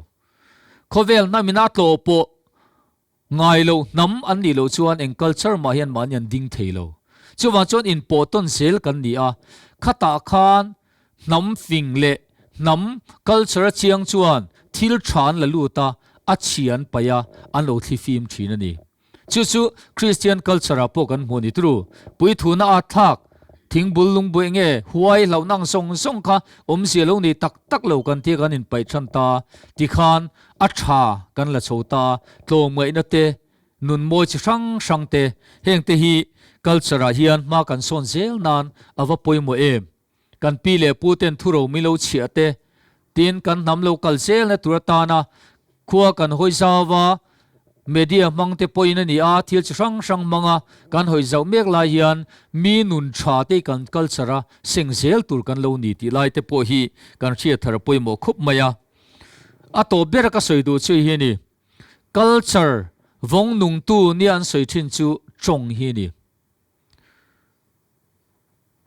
Khawvel hnamina a tlawh pawh ngai lo hnam an nih loh chuan eng culture mah hian mahni an ding thei lo. Chuvang chuan inpawh tawn zel kan ni a. Khatah khan hnam fing leh. Hnam culture a chiang chuan thil tha an la lut a, a chhia an paih a, an lo thlifim thin a ni. Chu chu Kristian culture ah pawh kan hmuh a ni turu. Puithuna at thlak, thingbul lungbuai nge huai hlauhna ang zawng zawng kha awmzia lo nei tak tak lo kan tia kan inpaih than ta tikhan a tha kan la chho ta, tlawmngaihna te, nun mawi chi hrang hrang te, heng te hi culture ah hian hma kan sawn zel nan a va pawimawh em? Kan pi leh pu ten thuro mi lo chhiah te, tin kan hnam lo kal zelna tur atana khua kan hawi zau a, media hmang te pawhin a ni a, thil chi hrang hrang hmanga kan hawi zauh mek lai hian mi nun tha te kan culture a seng zel tur kan lo ni tih lai te pawh hi kan hriat thar a pawimawh khawp mai a. A tawp bera ka sawi duh chu hi a ni, culture vawng nungtu nia an sawi thin chu tawng hi a ni.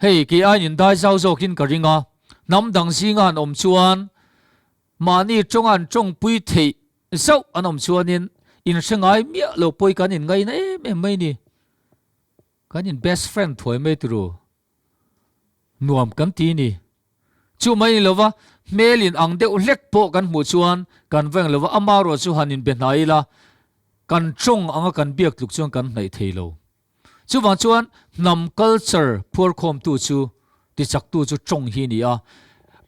Hei, kei aiin indai zau zawkin ka ring a, hnam dang zinga an awm chuan mahni tawnga an tawngpui theih zauh an awm chuanin inhre ngai miah lo pawi kan inngaina em em mai ni. Kan in best friend thuai mai turu. Nuam kan ti ni. Chu mai ni lova, hmel in ang deuh hlek pawh kan hmuh chuan kan va eng lova, amarawh chu han inbe hnai ila, kan tawng anga kan biak tluk chuan kan hnaih thei lo. Chuvang chuan hnam culture phuarkhawmtu chu tichaktu chu tawng hi a ni a,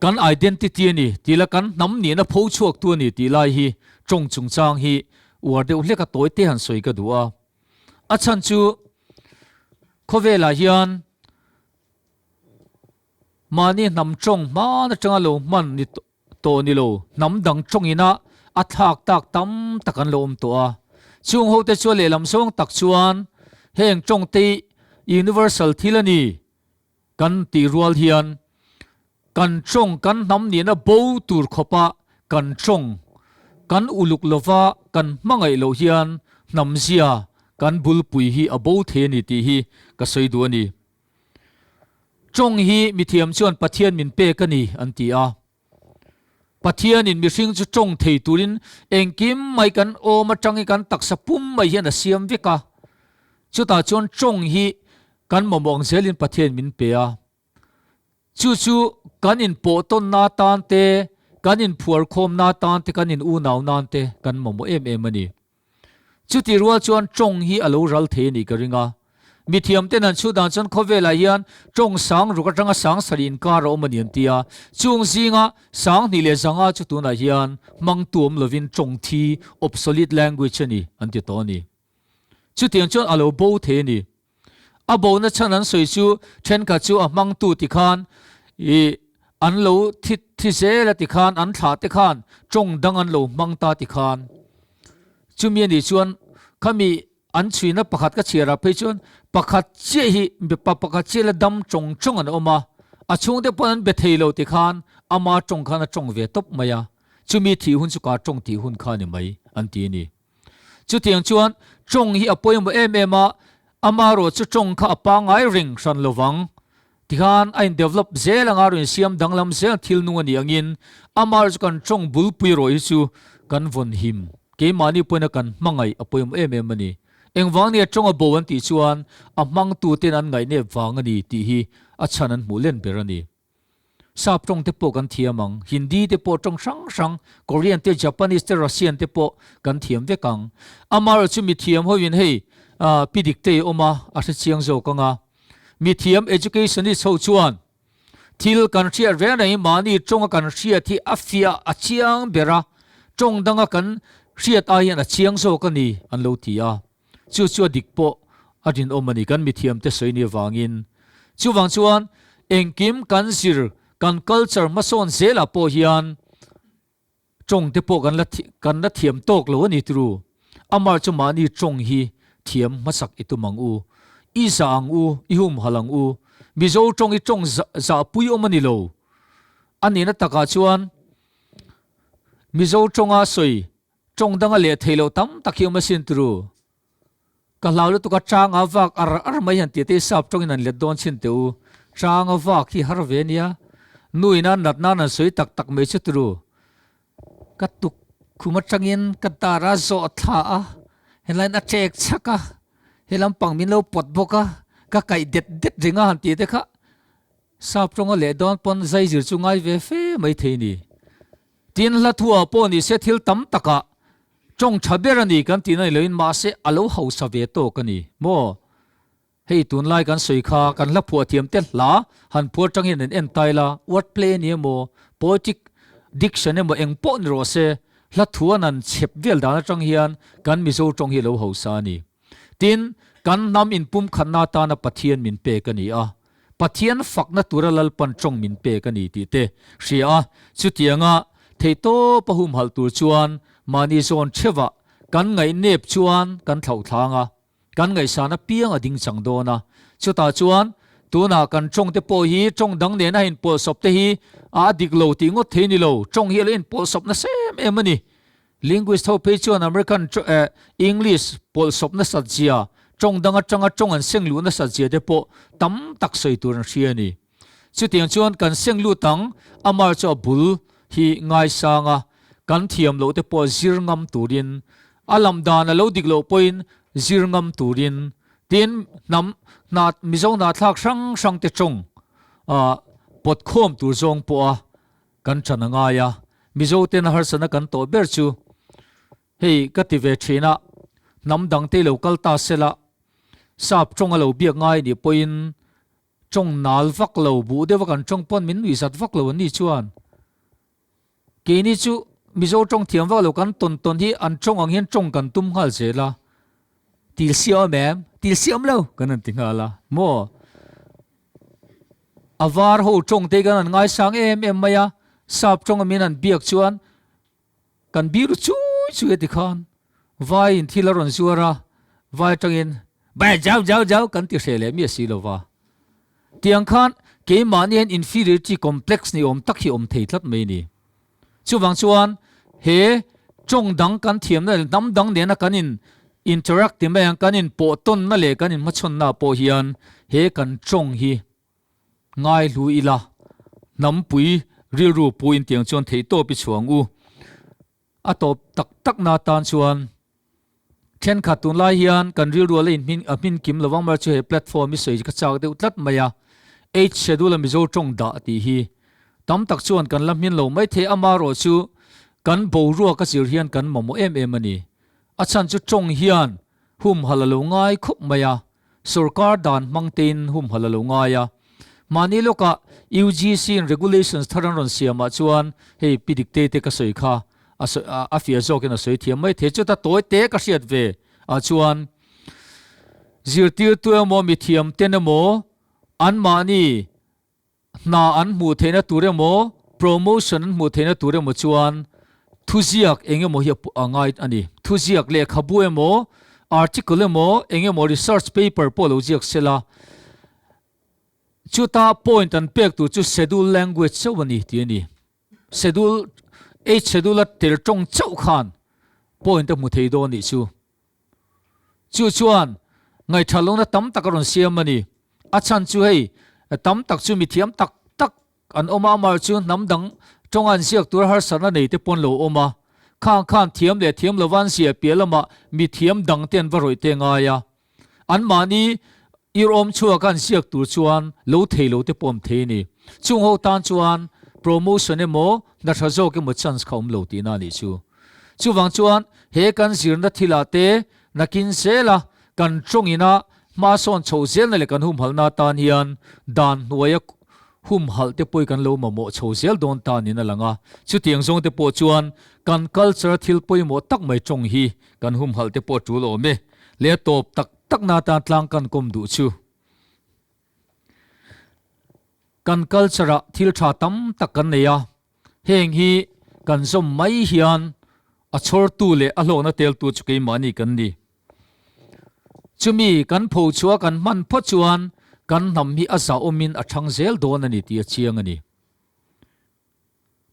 kan identity a ni tih la kan hnam nihna pho chhuaktu a ni tih lai hi tawng chungchang hi uar deuh hlek a tawi te han sawi ka duh a. A chhan chu khawvelah hian mahni hnam tawng hman atanga lo hman ni tawh ni lo, hnam dang tawngina a thlak tak tam tak an lo awm tawh a. Chung hote chu a lehlam zawng tak chuan heng tawngte hi universal thil a ni kan tih rual hian kan tawng kan hnam nihna bo tur khawpa kan tawng kan uluk lova kan hmangaih loh hian hnamzia kan bulpui hi a bo thei a ni tih hi ka sawi duh a ni. Tawng hi mithiam chuan Pathian min pek a ni an ti a. Pathianin mihring chu tawng thei turin engkim mai kan awm atangin kan taksa pum mai hian a siam vek a. Chutah chuan tawng hi kan mamawh ang zelin Pathian min pe a. Chu chu kan inpawh tawnna atan te, kan inphuarkhawmna atan te, kan in unau nan te kan mamawh em em a ni. Chuti rual chuan tawng hi a lo ral thei a nih ka ring a. Mithiam ten an chhut dan chuan khawvelah hian tawng sang ruk atanga sang sarih inkar a awm a ni an ti a. Chung zinga sang hnih leh zanga chu tunah hian hmang tuam lovin tawng thi, obsolete language, a ni an ti tawh a ni. Chutiang chuan a lo bo thei a ni. A bona chhan an sawi chu thenkhat chu a hmangtu ti khan ih an lo thi thi zel a ti khan an thlah te khan tawng dang an lo hmang ta ti khan chumi a nih chuan khami an chhuina pakhat ka chhiar ah phei chuan pakhat chiah hi mipa pakhat chiah la dam tawng tawng an awm a, a chhungte pawn an be thei lo ti khan ama tawng khan a tawng ve tawp mai a, chumi thih hun chu ka tawng tih hun kha a ni mai an ti a ni. Chutiang chuan tawng hi a pawimawh em em a, amarawh chu tawng kha a pangngai reng hran lovang. Tikhan a in develop zel anga rawn insiam danglam zel thil nung a nih angin amarawh chu kan tawng bulpui rawh hi chu kan vawn him. Keimahni pawhin a kan hmangaih a pawimawh em em a ni. Engvang nia tawng a bo an tih chuan a hmangtuten an ngaihnep vang a ni tih hi a chhan an hmuh len ber a ni. Sap tawng te pawh kan thiam ang, Hindi te pawh tawng hrang hrang, Korean te, Japanese te, Russian te pawh kan thiam vek ang. Amaherawh chu mithiam hoin hei pi dik te i awm a, a hre chiang zawk ang a. Mithiam educationist ho chuan thil kan hriat reng reng hi mahni tawnga kan hriat hi a fiah a chiang ber a, tawng danga kan hriat ai hian a chiang zawk a ni an lo ti a. Chu chu a dik pawh a rinawm a ni kan mithiamte sawi ni avangin. Chuvang chuan engkim kan zir, kan culture hmasawn zelah pawh hian tawng te pawh kan la kan la thiam tawk lo a ni turu. Amar chu mahni tawng hi thiam hmasak i tum ang u. I zah ang u, i humhalh ang u. Mizo tawng hi tawng zahpui awm a ni lo. A nihna takah chuan Mizo tawnga sawi Tawng danga leh theih loh tam tak hi awm asin turu. Ka hlau lutuk a chang a vak ar ar mai han tih te hi sap tawngin an let dawn chhin teh u. Chang a vak hi har ve nia. Nu ina nat nan an sawi tak tak mai chu turu. Ka tuk khum atangin ka dar a zawh thla a, helaiin a ṭek chhak a, he lampang min lo pawt bawk a, ka kaih det det ring a han tih te kha. Sap tawnga leh dawn pawn zai zir chu ngai ve fe mai thei ni. Tin, hla thuah pawh ni se thil tam takah tawng tha ber a ni kan tihna ni loin mahse a lo hausa ve tawk a ni maw? Hei tunlai kan sawi kha kan hla phuah thiam te hla han phuar tang hian an en tai la, word play a ni emaw, poetic diction emaw eng pawh ni rawh se, hla thuan an chhep vel dan atang hian kan Mizo tawng hi a lo hausa a ni. Tin, kan hnam inpumkhatna atana Pathian min pek a ni a, Pathian fakna tura Lalpan tawng min pek a ni tih te hria a, chutianga theihtawpa humhalh tur chuan mahni zawn theuhah kan ngaihnep chuan kan thlauhthlang a. Kan ngaihsan apiang a ding chang dawn a, chutah chuan tunah kan tawng te pawh hi tawng dang nena inpawlhsawp te hi a dik lo tih ngawt thei ni lo, tawng hi a lo inpawlhsawp nasa em em a ni. Linguist ho phei chuan American English pawlhsawp nasat zia, tawng dang atanga tawng an seng luh nasat zia te pawh tam tak sawi tur an hria a ni. Chutiang chuan kan seng lut ang, amar chu a bul hi ngaisang a, kan thiam loh te pawh zir ngam turin, a lam dan a lo dik loh pawhin zir ngam turin, tin hnam hna Mizo hnahthlak hrang hrang te tawng pawt khawm tur zawng pawha kan ṭan a ngai a, Mizo ten harsatna kan tawh ber chu hei ka ti ve ṭhin a, hnam dang te lo kal ta sela, sap tawng a lo biak ngai nih pawhin Tawng nal vak lo, buh deuh a kan tawng pawn min nuih zat vak lo an ni chuan. Keini chu Mizo tawng thiam vak lo kan tawn tawn hi an tawng ang hian tawng kan tum nghal zel a. Til siam em? Til siam lo kan han ti nghal a maw? A var ho tawng te kan han ngaisang em em mai a, sap tawng a min han biak chuan Kan biru chui chui a ti khan vai in thil a rawn zuar a, vai atangin bai jau jau jau kan ti hreh leh miah si lo va. Tiang khan keimahni hian inferiority complex ni awm tak hi awm thei tlat mai a ni. Chuvang chuan he tawng dang kan thiamna leh hnam dang nena kan in interact ti mai ang kan in pawh tawnna leh kan in hmachhawnna pawh hian he kan tawng hi Ngai hlu ila, hnampui rilru pu in tiang chuan theihtawp i chhuang u. A tawp tak tak na tan chuan thenkhat tunlai hian kan rilru a la inhmin a hmin kim lovang mar chu he platform i sawi ka chak deuh tlat mai a, Eight Schedule a Mizo tawng dah tih hi tam tak chuan kan la hmin lo mai thei amarawh chu kan boruak a zir hian kan mamawh em em a ni. A chhan chu tawng hian humhalh a lo ngai khawp mai a. Sorkar dan hmang tein humhalh a lo ngai a. Mahni lawkah UGC in regulations thar an rawn siamah chuan hei pi Diktei te ka sawi kha a sawi a fiah zawkin a sawi thiam mai thei. Chuta tawi te ka hriat ve ah chuan zirtirtu emaw mithiam ten emaw anmahni Hna an hmuh theihna tur emaw, promotion an hmuh theihna tur emaw chuan thuziak eng emaw hi a ngai a ni. Thuziak lehkhabu emaw, article emaw, eng emaw research paper pawh lo ziak se la, chuta point an pek tur chu schedule language chauh a ni tih a ni. Schedule, eight schedule a tel tawng chauh khan point a hmu thei dawn nih chu. Chu chuan ngaihṭha lohna tam tak a rawn siam a ni. A chhan chu hei, tam tak chu mithiam tak tak an awm a, amah chu hnam dang ṭawnga an ziak tura harsatna nei te pawn lo awm a. Khang khan thiam leh thiam lova an ziah piah lamah mithiam dang te an va rawih te ngai a. Anmahni irawm chhuak a an ziak tur chuan lo thei lo te pawh awm thei a ni. Chung ho tan chuan promotion emaw hna ṭha zawk emaw chance kha awm lo tihna a nih chu. Chuvang chuan he kan zirna thilah te nakin zela kan tawngina hma sawn chhoh zelna leh kan humhalhna atan hian dan hnuaia humhalh te pawh hi kan lo mamawh chho zel dawn ta niin a lang a. Chutiang zawng te pawh chuan kan culture thil pawimawh tak mai tawng hi kan humhalh te pawh a tul awm e. Leh tawp tak takna atan tlang kan kawm duh chu. Kan culture ah thil tha tam tak kan nei a. Heng hi kan zawm mai hian a chhawrtu leh a hlawkna teltu chu keimahni kan ni. Chumi kan pho chhuah kan hman phawt chuan kan hnam hi a zahawmin a thang zel dawn a ni tih a chiang a ni.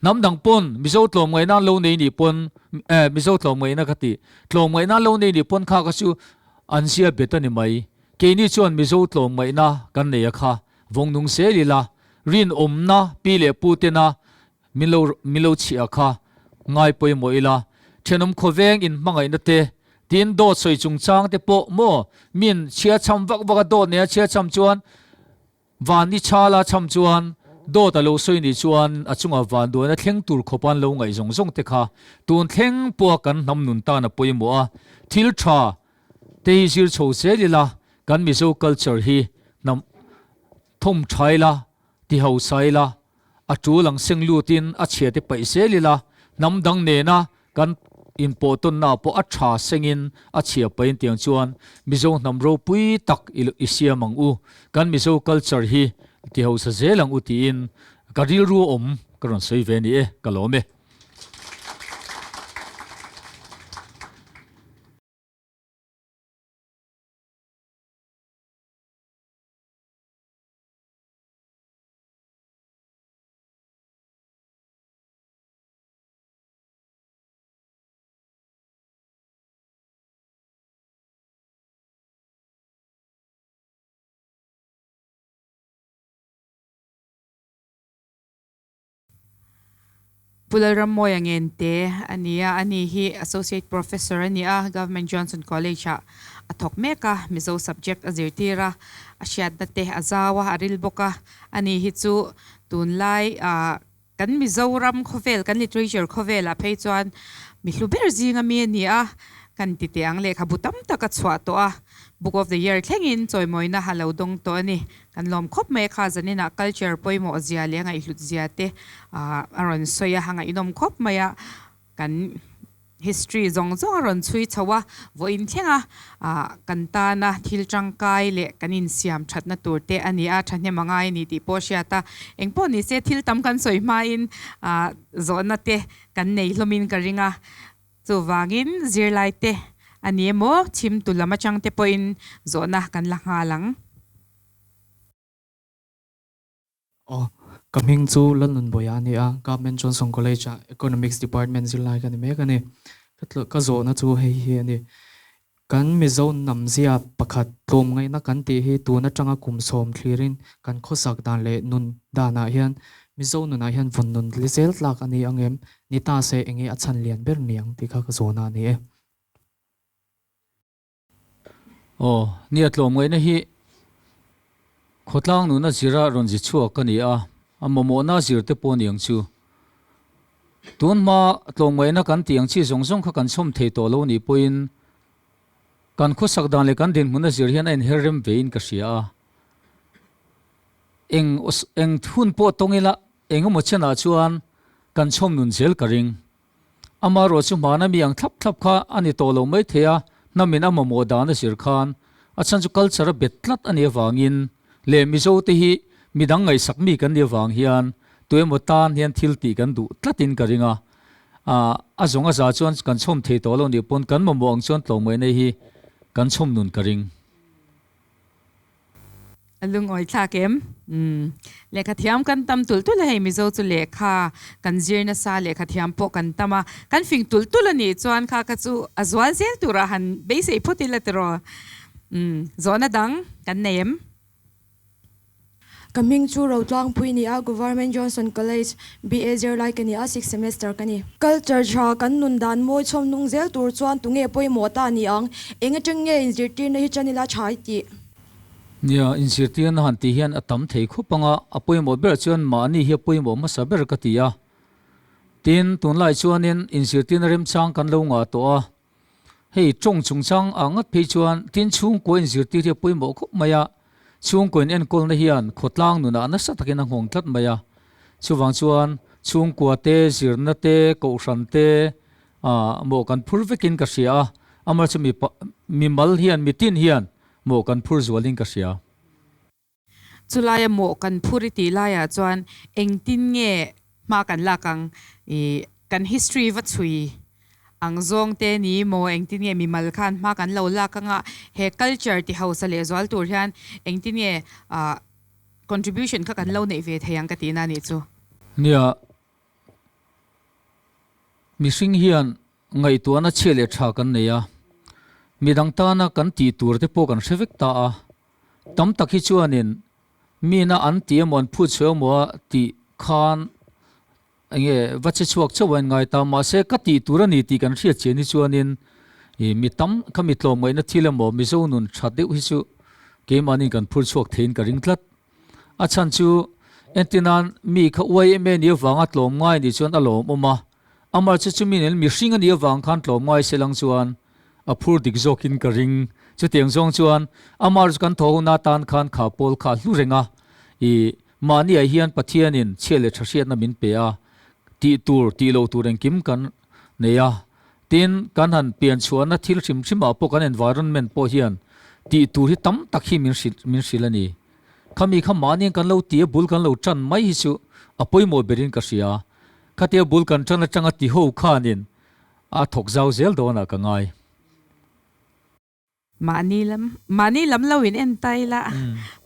Hnam dang pawn Mizo tlawmngaihna an lo nei nih pawn eh Mizo tlawmngaihna ka ti tlawmngaihna an lo nei nih pawn kha kha chu an zia bet a ni mai. Keini chuan Mizo tlawmngaihna kan nei a kha Vawng nung zel ila, rinawmna pi leh pu tena min lo min lo chhiah kha ngai pawimawh ila, thenawm khawveng in hmangaihna te, tin dawt sawi chungchang te pawh maw min chhia cham vak vak a dawt nei a chhia cham chuan. Van ni chhala cham chuan dawt a lo sawi nih chuan a chunga vanduaina thleng tur khawpa an lo ngaih zawng zawng te kha tun thleng pawha kan hnam nun tan a pawimawh a, thil tha te hi zir chho zel ila kan Mizo culture hi hnam thawm tha ila, ti hausa ila, a tul ang seng lutin a chhia te paih zel ila, hnam dang nena kan inpawh tawnna pawh a tha sengin a chhia pahin tiang chuan Mizo hnam ropui tak i siam ang u, kan Mizo culture hi ti hausa zel ang u tiin ka rilru awm ka rawn sawi ve ni e, ka lawm e. Pu Lalrammawia Ngente a ni a, ani hi Associate Professor a ni a, Government Johnson College ah a thawk mek a, Mizo subject a zirtir a, a hriatna te a zau a, a ril bawk a, ani hi chu tunlai ah kan Mizoram khawvel, kan literature khawvelah phei chuan mi hlu ber zinga mi a ni a, kan ti teh ang lehkhabu tam tak a chhuah tawh a, Book of the Year thlengin chawimawina a lo dawng tawh a ni. Kan lawm khawp mai a kha zaninah culture pawimawh zia leh a ngaihhlut zia te a rawn sawi a, a ngaihnawm khawp mai a, kan history zawng zawng a rawn chhui chho a, vawiin thleng a kan tana thil tangkai leh kan insiam thatna tur te a ni a, thahnem a ngai a ni tih pawh a hriat a, engpawh ni se thil tam kan sawi hmain zawhna te kan nei hlawmin ka ring a, chuvangin zirlai te a ni emaw chhim tu lam atang te pawhin zawhna kan la nghal ang. Aw, ka hming chu Lalnunbawia a ni a, Government Johnson College ah Economics Department zirlai ka ni mek a ni. Ka tlawh ka zawhna chu hei hi a ni. Kan Mizo namzia pakhat tlawmngaihna kan tih hi tun atanga kum sawm thlirin kan khawsak dan leh nun danah hian Mizo nunah hian vawn nun li zel tlak a ni ang em? Ni ta se enge a chhan lian ber ni ang tih kha ka zawhna a ni e. Aw, nia tlawmngaihna hi khawtlang nuna zira rawn zi chhuak ka ni a, a mamawhna zir te pawh ni ang chu. Tun hma tlawmngaihna kan tih ang chi zawng zawng kha kan chhawm thei tawh lo nih pawhin kan khawsak dan leh kan dinhmun a zir hian a inher rem vein ka hria a. Eng eng hun pawh tawng ila eng emaw chenah chuan kan chhawm nun zel ka ring. Amaherawh chu hmana mi ang thlap thlap kha a ni tawh lo mai thei a, hnamin a mamawh dan a zir khan a chhan chu culture a bet tlat a nih avangin leh Mizo te hi midang ngaihsak mi kan nih avang hian tuemaw tan hian thil tih kan duh tlatin ka ring a, a zawng a za chuan kan chhawm thei tawh lo nih pawn kan mamawh ang chuan tlawmngaihna hi kan chhawm nun ka ring. A lungawi thlak em? Umm. Lehkha thiam kan tam tulh tulh a hei Mizo chu lehkha kan zir nasa lehkha thiam pawh kan tam a, kan fing tulh tulh a nih chuan kha kha chu a zual zel turah han beisei phawt ila tiraw? Umm. Zawhna dang kan nei em? Ka hming chu Rotlangpui ni a, Government Johnson College BA zirlai ka ni a, sixth semester ka ni. Culture tha kan nun dan mawi chhawm nung zel tur chuan tunge pawimawh ta ni ang? Eng atang nge inzirtirna hi tan ila tha i tih? Nia, inzirtirna han tih hian a tam thei khup ang a, a pawimawh ber chuan mahni hi a pawimawh hmasa ber ka ti a. Tin, tunlai chuanin inzirtirna remchang kan lo ngah tawh a, Hei tawng chungchang ah ngat phei chuan tin chhungkua inzirtir hi a pawimawh khawp mai a, chhungkua in enkawlna hian khawtlang nunah nasa takin a nghawng tlat mai a. Chuvang chuan chhungkua te, zirna te, kohhran te ah mawh kan phur vekin ka hria a, amaherawhchu mi mimal hian mitin hian mawh kan phur zualin ka hria. Chulaia mawh kan phur i tih laiah chuan engtin nge hma kan lak ang i kan history va chhui ang zawng te ni maw engtin nge mimal khan hma kan lo lak anga he culture ti hausa leh zual tur hian engtin nge ah contribution kha kan lo neih ve thei ang ka tihna a nih chu. Nia, mihring hian ngaihtuahna chhia leh tha kan nei a, midang tana kan tih tur te pawh kan hre vek ta a, Tam tak hi chuanin mina an ti emaw an phut chhuah emaw a tih khan enge va che chhuak chauh a in ngai ta mahse ka tih tur a ni tih kan hriat chian hi chuanin ih mi tam kha mi tlawmngaihna thil emaw Mizo nun tha deuh hi chu keimahniin kan phur chhuak theiin ka ring tlat. A chhan chu entinan mi kha yma ni avanga tlawm ngai ni chuan a lawmawm a, amah chu chumi nen mihring a nih avang khan tlawm ngai se lang chuan a phur dik zawkin ka ring. Chutiang zawng chuan amah chu kan thaw huna tan khan kha pawl kha a hlu reng a, i mahniah hian Pathianin chhiat leh tha hriatna min pe a, tih tur tih loh tur engkim kan nei a, Tin, kan han pian chhuahna thil hrim hrimah pawh kan environment pawh hian tih tur hi tam tak hi min hrilh min hrilh a ni. Khami kha mahniin kan lo ti a, bul kan lo tan mai hi chu a pawimawh berin ka hria. Khatia bul kan tan atanga ti ho khanin a thawk zau zel dawnah ka ngai. Mahni lam, mahni lam lo in en ta ila,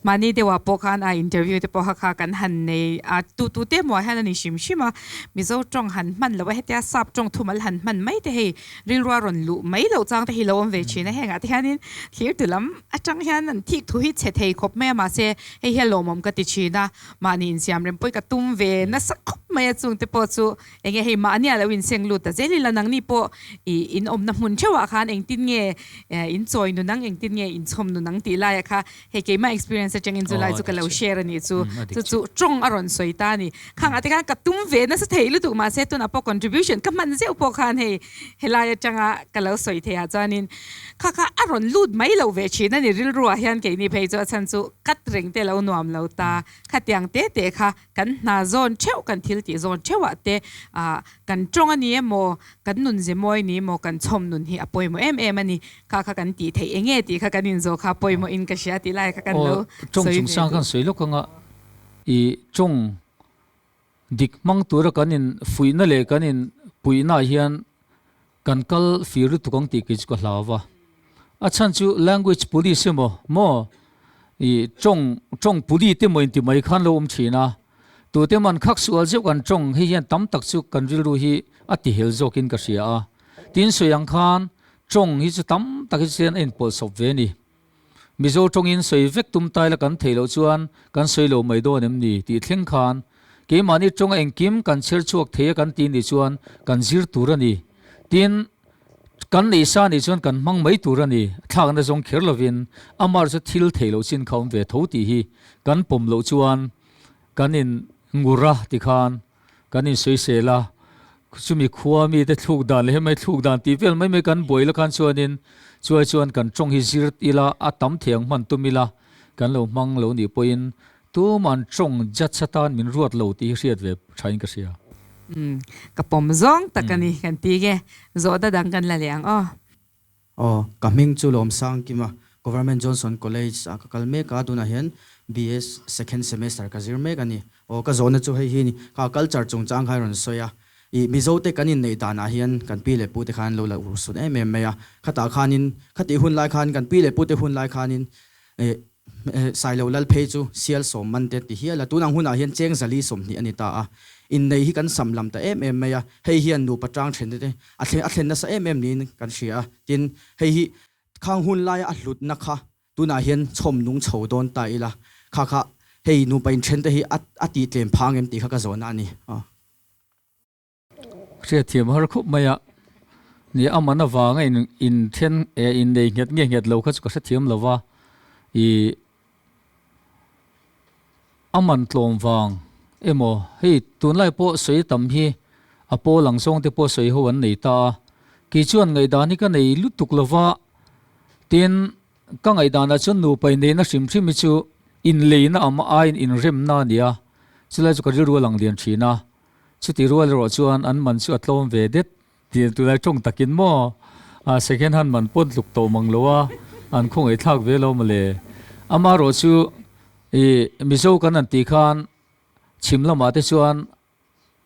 mahni deuh ah pawh khan a interview te pawh kha kha kan han nei a, tu tu te emaw ah hian a ni hrim hrim a, Mizo tawng han hman loh a hetia sap tawng thumal han hman mai te hei rilru a rawn luh mai loh chang te hi lo awm ve thin a, heng ah te hianin thlir tu lam atang hian an thik thu hi chhe thei khawp mai a, mahse hei hi a lawmawm ka ti thin a, mahni insiam rem pawh hi ka tum ve nasa khawp mai a chung te pawh chu Enge hei mahnia lo inseng lut ta zel ila nangni pawh i in awmna hmun theuhah khan engtin nge in chawi nun ang engtin nge in chhawm nun ang tih laiah kha hei keimah experience atangin chu lai chu ka lo share a nih chu chu chu tawng a rawn sawi ta a ni. Khang ah te khan ka tum ve nasa thei lutuk mahse tunah pawh contribution ka hman zeuh pawh khan hei helai atanga ka lo sawi theih ah chuanin kha kha a rawn lut mai lo ve thin a ni rilru ah hian keini phei chu a chhan chu cut reng te lo nuam lo ta khatiang te te kha Kan hna zawn theuh, kan thil tih zawn theuhah te kan tawng a ni emaw, kan nun ze mawi ni emaw, kan chhawm nun hi a pawimawh em em a ni. Kha kha kan tih theih eng nge tih kha kan inzawh kha a pawimawh in ka hria tih lai kha kan lo Aw, tawng sawi ve chungchang duh. kan sawi lawk anga i tawng dik hmang tura kan in fuihna leh kan in puihna ah hian kan kal fir lutuk ang tih kei chu ka hlau va. A chhan chu language police emaw maw i tawng tawng puli te maw inti mai khan lo awm thin a. Tute man khak sual zeuh kan tawng hei hian tam tak chu kan rilru hi a ti hel zawkin ka hria a. Tin sawi ang khan tawng hi chu tam tak hi chuan a inpawlh sawp ve a ni. Mizo tawngin sawi vek tum tai la kan theih loh chuan kan sawi lo mai dawn em ni tih thleng khan keimahni tawnga engkim kan chher chhuak thei a kan ti nih chuan kan zir tur a ni. Tin, kan neih sa nih chuan kan hmang mai tur a ni. Thlakna zawng kher lovin amah chu thil theih loh chin kha awm ve tho tih hi kan pawm loh chuan kan in ngur a tikhan Kan insawisel a, chumi khua mite thluk dan leh hemai thluk dan tih vel mai mai kan buai la khan chuanin chuai chuan kan tawng hi zir ila a tam thei ang hman tum ila kan lo hmang lo nih pawhin tuman tawng judge atan min ruat lo tih hi hriat ve thain ka hria. Umm ka pawm zawng tak a ni kan ti nge zawhna dang kan la leh ang aw. Aw, ka hming chu Lawmsang Kima, Government Johnson College ah ka kal mek a, tunah hian BS second semester ka zir mek a ni. Aw, ka zawhna chu hei hi a ni, kha culture chungchang kha i rawn sawi a, ih Mizo te kan inneih danah hian kan pi leh pu te khan an lo la urhsun em em mai a, khatah khanin khatih hun lai khan kan pi leh pu te hun lai khanin ih Sailo lal phei chu sial sawm man te ti hial a, tun ang hunah hian cheng zali 20 a ni ta a, innei hi kan sam lam ta em em mai a, hei hian nupa tang thente te a thlen a thlen nasa em em niin kan hria a, tin hei hi khang hun laia a hlutna kha tunah hian chhawm nung chho dawn ta ila, kha kha hei nupa inthen te hi a a tih tlem phang em tih kha ka zawhna a ni. Hriatthiam har khawp mai a, ni a man avanga in in then eh in nei nghet nge nghet lo kha chu ka hrethiam lo va, ih a man tlawm vang emaw hei tunlai pawh sawi tam hi a pawl ang zawng te pawh sawi ho an nei ta a, kei chuan ngaihdan hi ka nei lutuk lo va, tin ka ngaihdanah chuan nupa inneihna hrim hrim hi chu inleina am aiin inremna a ni a, chulai chu ka rilru a lang lian thin a. Chuti rual erawh chuan an man chu a tlawm ve det tih tunlai tawng takin maw second hand man pawt tluk tawh mang lo a, an khawngaih thlak ve lo mawle. Amaherawh chu ih Mizo kan han tih khan chhim lamah te chuan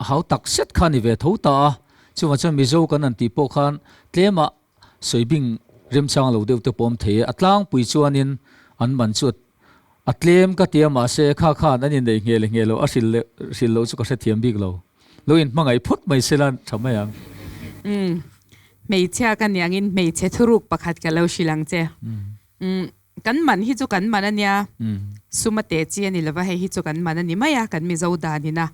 hau tak set kha a ni ve tho ta a, chuvang chuan Mizo kan han tih pawh khan tlema Sawibing remchang lo deuh te pawh awm thei e. A tlangpui chuanin an man chu a tlem ka ti a, mahse kha khan an inneih ngheh leh ngheh loh a hrilh leh hrilh loh chu ka hrethiam bik lo. Lo inhmangaih phawt mai se la tha mai ang. Umm, hmeichhia ka nih angin hmeichhe thuruk pakhat ka lo hrilh ang che. Umm, kan man hi chu kan man a nia, sum a teh chi a ni lova, hei hi chu kan man a ni mai a, kan Mizo danin a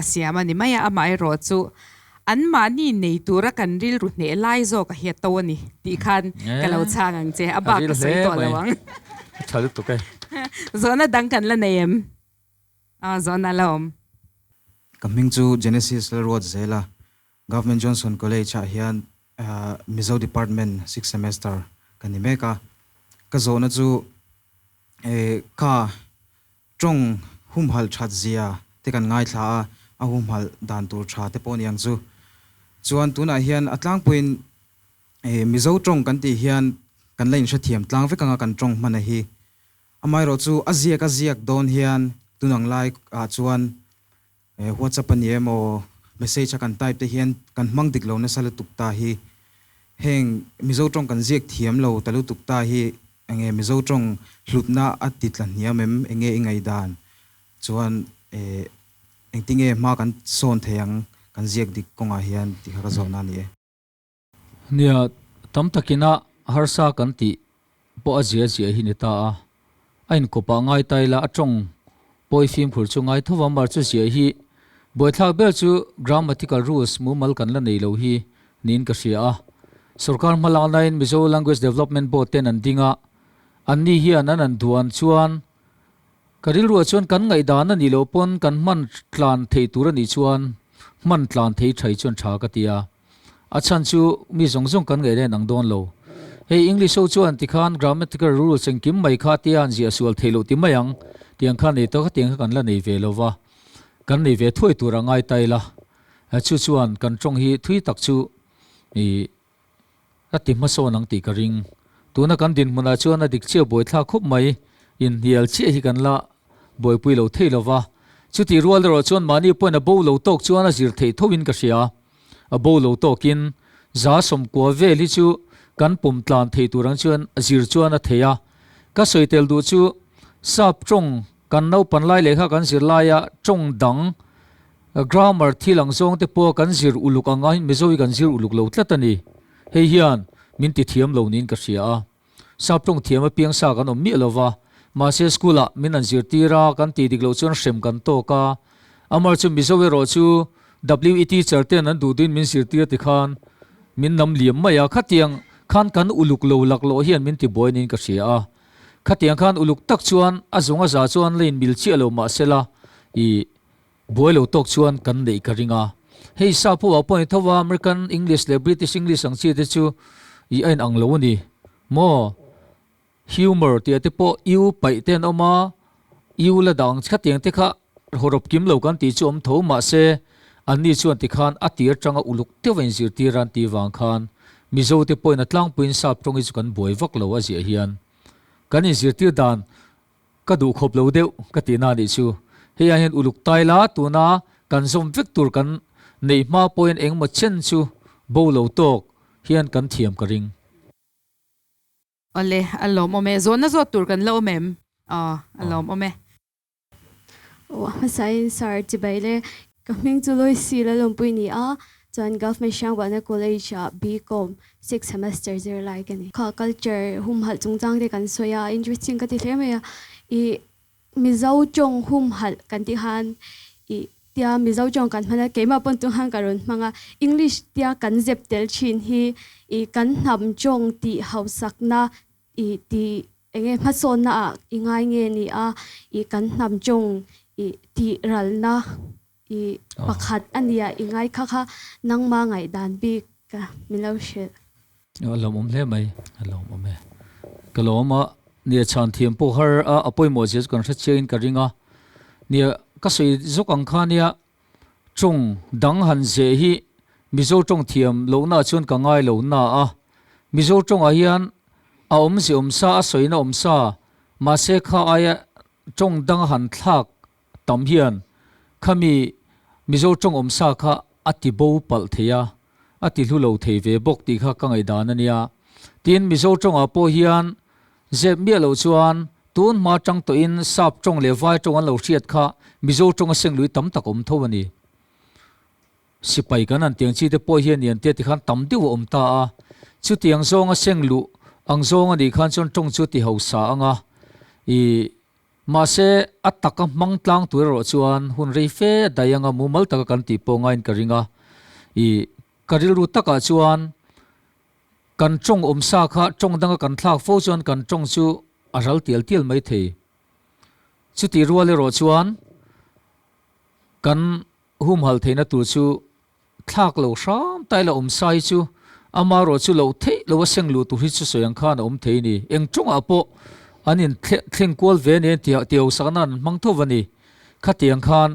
a siam a ni mai a, amaherawh chu anmahni nei tura kan rilru hneh lai zawk a hi a to a ni tih khan ka lo chhang ang che, a bak ka sawi tawh lo ang. A tha lutuk e. Zawhna dang kan la nei em? Aw zawhna la awm. Ka hming chu Genesis Lalruatzela, Government Johnson College ah hian Mizo Department sixth semester ka ni mek a. Ka zawhna chu ka tawng humhalh that zia te kan ngaithla a, a humhalh dan tur tha te pawh niang chu. Chuan tunah hian a tlangpuiin Mizo tawng kan tih hian kan la inhrethiam tlang vek anga kan tawng hmana hi. Amaherawhchu a ziak a ziak dawn hian tunang lai ah chuan WhatsApp a ni emaw message a kan type te hian kan hmang dik lo nasa lutuk ta hi heng Mizo tawng kan ziak thiam lo ta lutuk ta hi enge Mizo tawng hlutna a ti tla hniam em enge i ngaihdan chuan engtinge hma kan sawn thei ang kan ziak dik kawngah hian tih kha ka zawhna a ni e. Nia, tam takina harsa kan tih pawh a zia zia hi ni ta a. A inkawpah ngai ta ila a tawng pawi fimkhur chu ngai tho va, mar chu zia hi buaithlak ber chu grammatical rules mumal kan la nei lo hi niin ka hria a. Sorkar hmalaknain Mizo Language Development Board ten an ding a, anni hian an an duan chuan ka rilruah chuan kan ngaihdan a nih loh pawn kan hman tlan theih tur a nih chuan hman tlan thei thai chuan tha ka ti a. A chhan chu mi zawng zawng kan ngaih len ang dawn lo. Hei English ho chuan tikhan grammatical rules engkim mai kha tia an ziah sual theih loh ti mai ang tiang kha nei tawk a tiang kha kan la nei ve lo va, kan nei ve thuai tur a ngai ta ila. Chu chuan kan tawng hi thui tak chu ih a ti hmasawn ang tih ka ring. Tuna kan dinhmunah chuan a dik chiah buaithlak khawp mai, inhnial chiah hi kan la buaipui lo thei lo va. Chutih rual erawh chuan mahni pawhin a bo lo tawk chuan a zir theih tho in ka hria. A bo lo tawkin za sawmkua vel hi chu kan pawm tlan thei tur ang chuan a zir chuan a thei a. Ka sawi tel duh chu sap tawng kan naupan lai lehkha kan zir laia tawng dang grammar thil ang zawng te pawh kan zir uluk ang angin Mizo hi kan zir uluk lo tlat a ni. Hei hian min ti thiam lo niin ka hria a. Sap tawng thiam apiang sa kan awm miah lo va, mahse school ah min an zirtir a, kan tih dik loh chuan hrem kan tawk a. Amar chu Mizo erawh chu WE teacher ten an duh duhin min zirtir ti khan min nam liam mai a, khatiang khan kan uluk lo laklawh hian min ti buai niin ka hria a. Khatiang khan uluk tak chuan a zawng a za chuan la inmil chiah lo mahsela i Buai lo tawk chuan kan neih ka ring a. Hei sap ho ah pawh ni tho a, American English leh British English ang chi te chu i a inang lo a ni maw? Humour tih ah te pawh U paih te an awm a, U la dah ang chi khatiang te kha hawrawp kim lo kan tih chu awm tho mahse anni chuan tikhan a tir atanga uluk deuh a inzirtir a an tih vang khan Mizo te pawhin a tlangpuiin sap tawng hi chu kan buai vak lo a ziah hian kan inzirtir dan Ka duh khawp lo deuh ka tih na nih chu. Hei ah hian uluk tai la tuna kan zawm vek tur kan neih hma pawhin engemaw chen chu bo lo tawk hian kan thiam ka ring. Awle, a lawmawm e. Zawhna zawt tur kan la awm em? Aw, a lawmawm e. Aw, a hmasain Sir chibai le. Ka hming chu Loisi Lalawmpui ni a, chuan Government Hriangbuahna College ah BCom sixth semester zirlai ka ni. Kha culture humhalh chungchang te kan sawi a, interesting ka ti hle mai a, ih Mizo tawng humhalh kan tih khan ih tia Mizo tawng kan hman a, keimah pawn tung khan ka rawn hmang a, English tia kan zep tel thin hi ih kan hnam tawng tih hausakna ih tih Enge hmasawnna ah i ngai nge ni a, i kan hnam tawng i tih ralna i pakhat a nia i ngai kha kha nangma ngaihdan bik ka min lo hrilh. A lawmawm hle mai, a lawmawm e. Ka lawm a, nia chhan thiam pawh har a, a pawimawh zia chu kan hre chiangin ka ring a. Nia ka sawi zawk ang kha nia tawng dang han zeh hi Mizo tawng thiam lohna chuan ka ngai lo na a, Mizo tawngah hian A awmze awm sa, a sawina awm sa, mahse kha aia tawng dang a han thlak tam hian khami Mizo tawng awm sa kha a ti bo palh thei a, a ti hlu lo thei ve bawk tih kha ka ngaihdan a nia. Tin, Mizo tawngah pawh hian zep miah loh chuan tun hma tang tawhin sap tawng leh vai tawng an lo hriat kha Mizo tawng a seng lui tam tak awm tho a ni. Sipai kan han tiang chi te pawh hian nian te tikhan tam deuh a awm ta a, chutiang zawnga seng luh ang zawng a nih khan chuan tawng chu ti hausa ang a, ih mahse a taka hmang tlang tur erawh chuan hun rei fe a daih anga mumal taka kan tih pawh ngaiin ka ring a, ih ka rilru takah chuan kan tawng awm sa kha tawng danga kan thlak fo chuan kan tawng chu a ral tial tial mai thei. Chutih rual erawh chuan. Kan humhal theihna tur chu thlak lo hram ta ila awm sai chu amarawh chu loh theih lo a seng luh tur hi chu sawi ang khan a awm thei a ni. Eng tawngah pawh an in thleng kual ve a ni tih tihausak nan an hmang tho a ni. Khatiang khan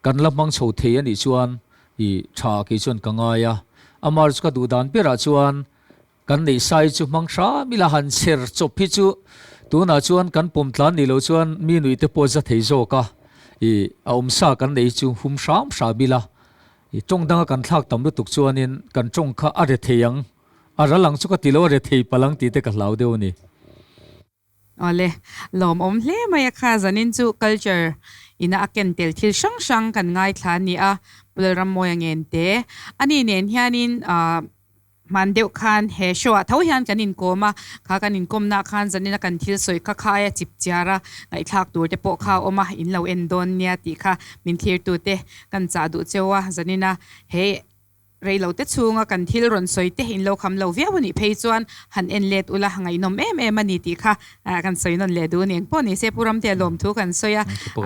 kan la hmang chho thei a nih chuan i tha kei chuan ka ngai a. Amarawh chu ka duh dan berah chuan Kan neih sai chu hmang hram ila han chher chawp hi chu tunah chuan kan pawm tlan nih loh chuan mi nuih te pawh za thei zawk a, i a awm sa kan neih hi chu hum hram hram ila, i tawng danga kan thlak tam lutuk chuanin kan tawng kha a re thei ang, a ral ang chu ka ti lo a re thei palh ang tih te ka hlau deuh a ni. Awle, lawmawm hle mai a kha zanin chu culture ina a ken tel thil hrang hrang kan ngaithla a ni a, Pu Lalrammawia ngen te. Ani nen hianin ah hman deuh khan he show ah tho hian kan inkawm a, kha kan inkawmna ah khan zanina kan thil sawi kha kha aia chip chiar a ngaihthlak tur te pawh kha a awm a, in lo en dawn nia tih kha min thlir tu te kan chah duh cheu a, zanina he Reilo te chhunga kan thil rawn sawi te in lo kham lo viau a nih phei chuan han en let ula ngaihnawm em em a ni tih kha kan sawi nawn leh duh a ni. Engpawh ni se Pu Ramtea lawmthu kan sawi a,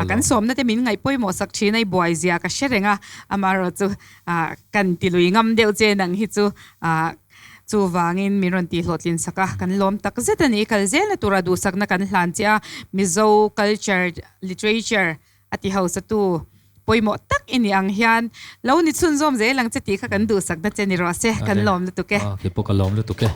kan sawmna te min ngaih pawimawh sak thin a i buai zia ka hre reng a, amaherawh chu kan ti lui ngam deuh che nang hi chu chuvangin min rawn tih hlawhtlin sak a, kan lawm tak zet a ni. I kal zelna tura duhsakna kan hlan che a, Mizo culture, literature A ti hausatu pawimawh tak i nih ang hian lo ni chhunzawm zel ang che tih kha kan duhsakna che ni rawh se, kan lawm lutuk e. Kei pawh ka lawm lutuk e.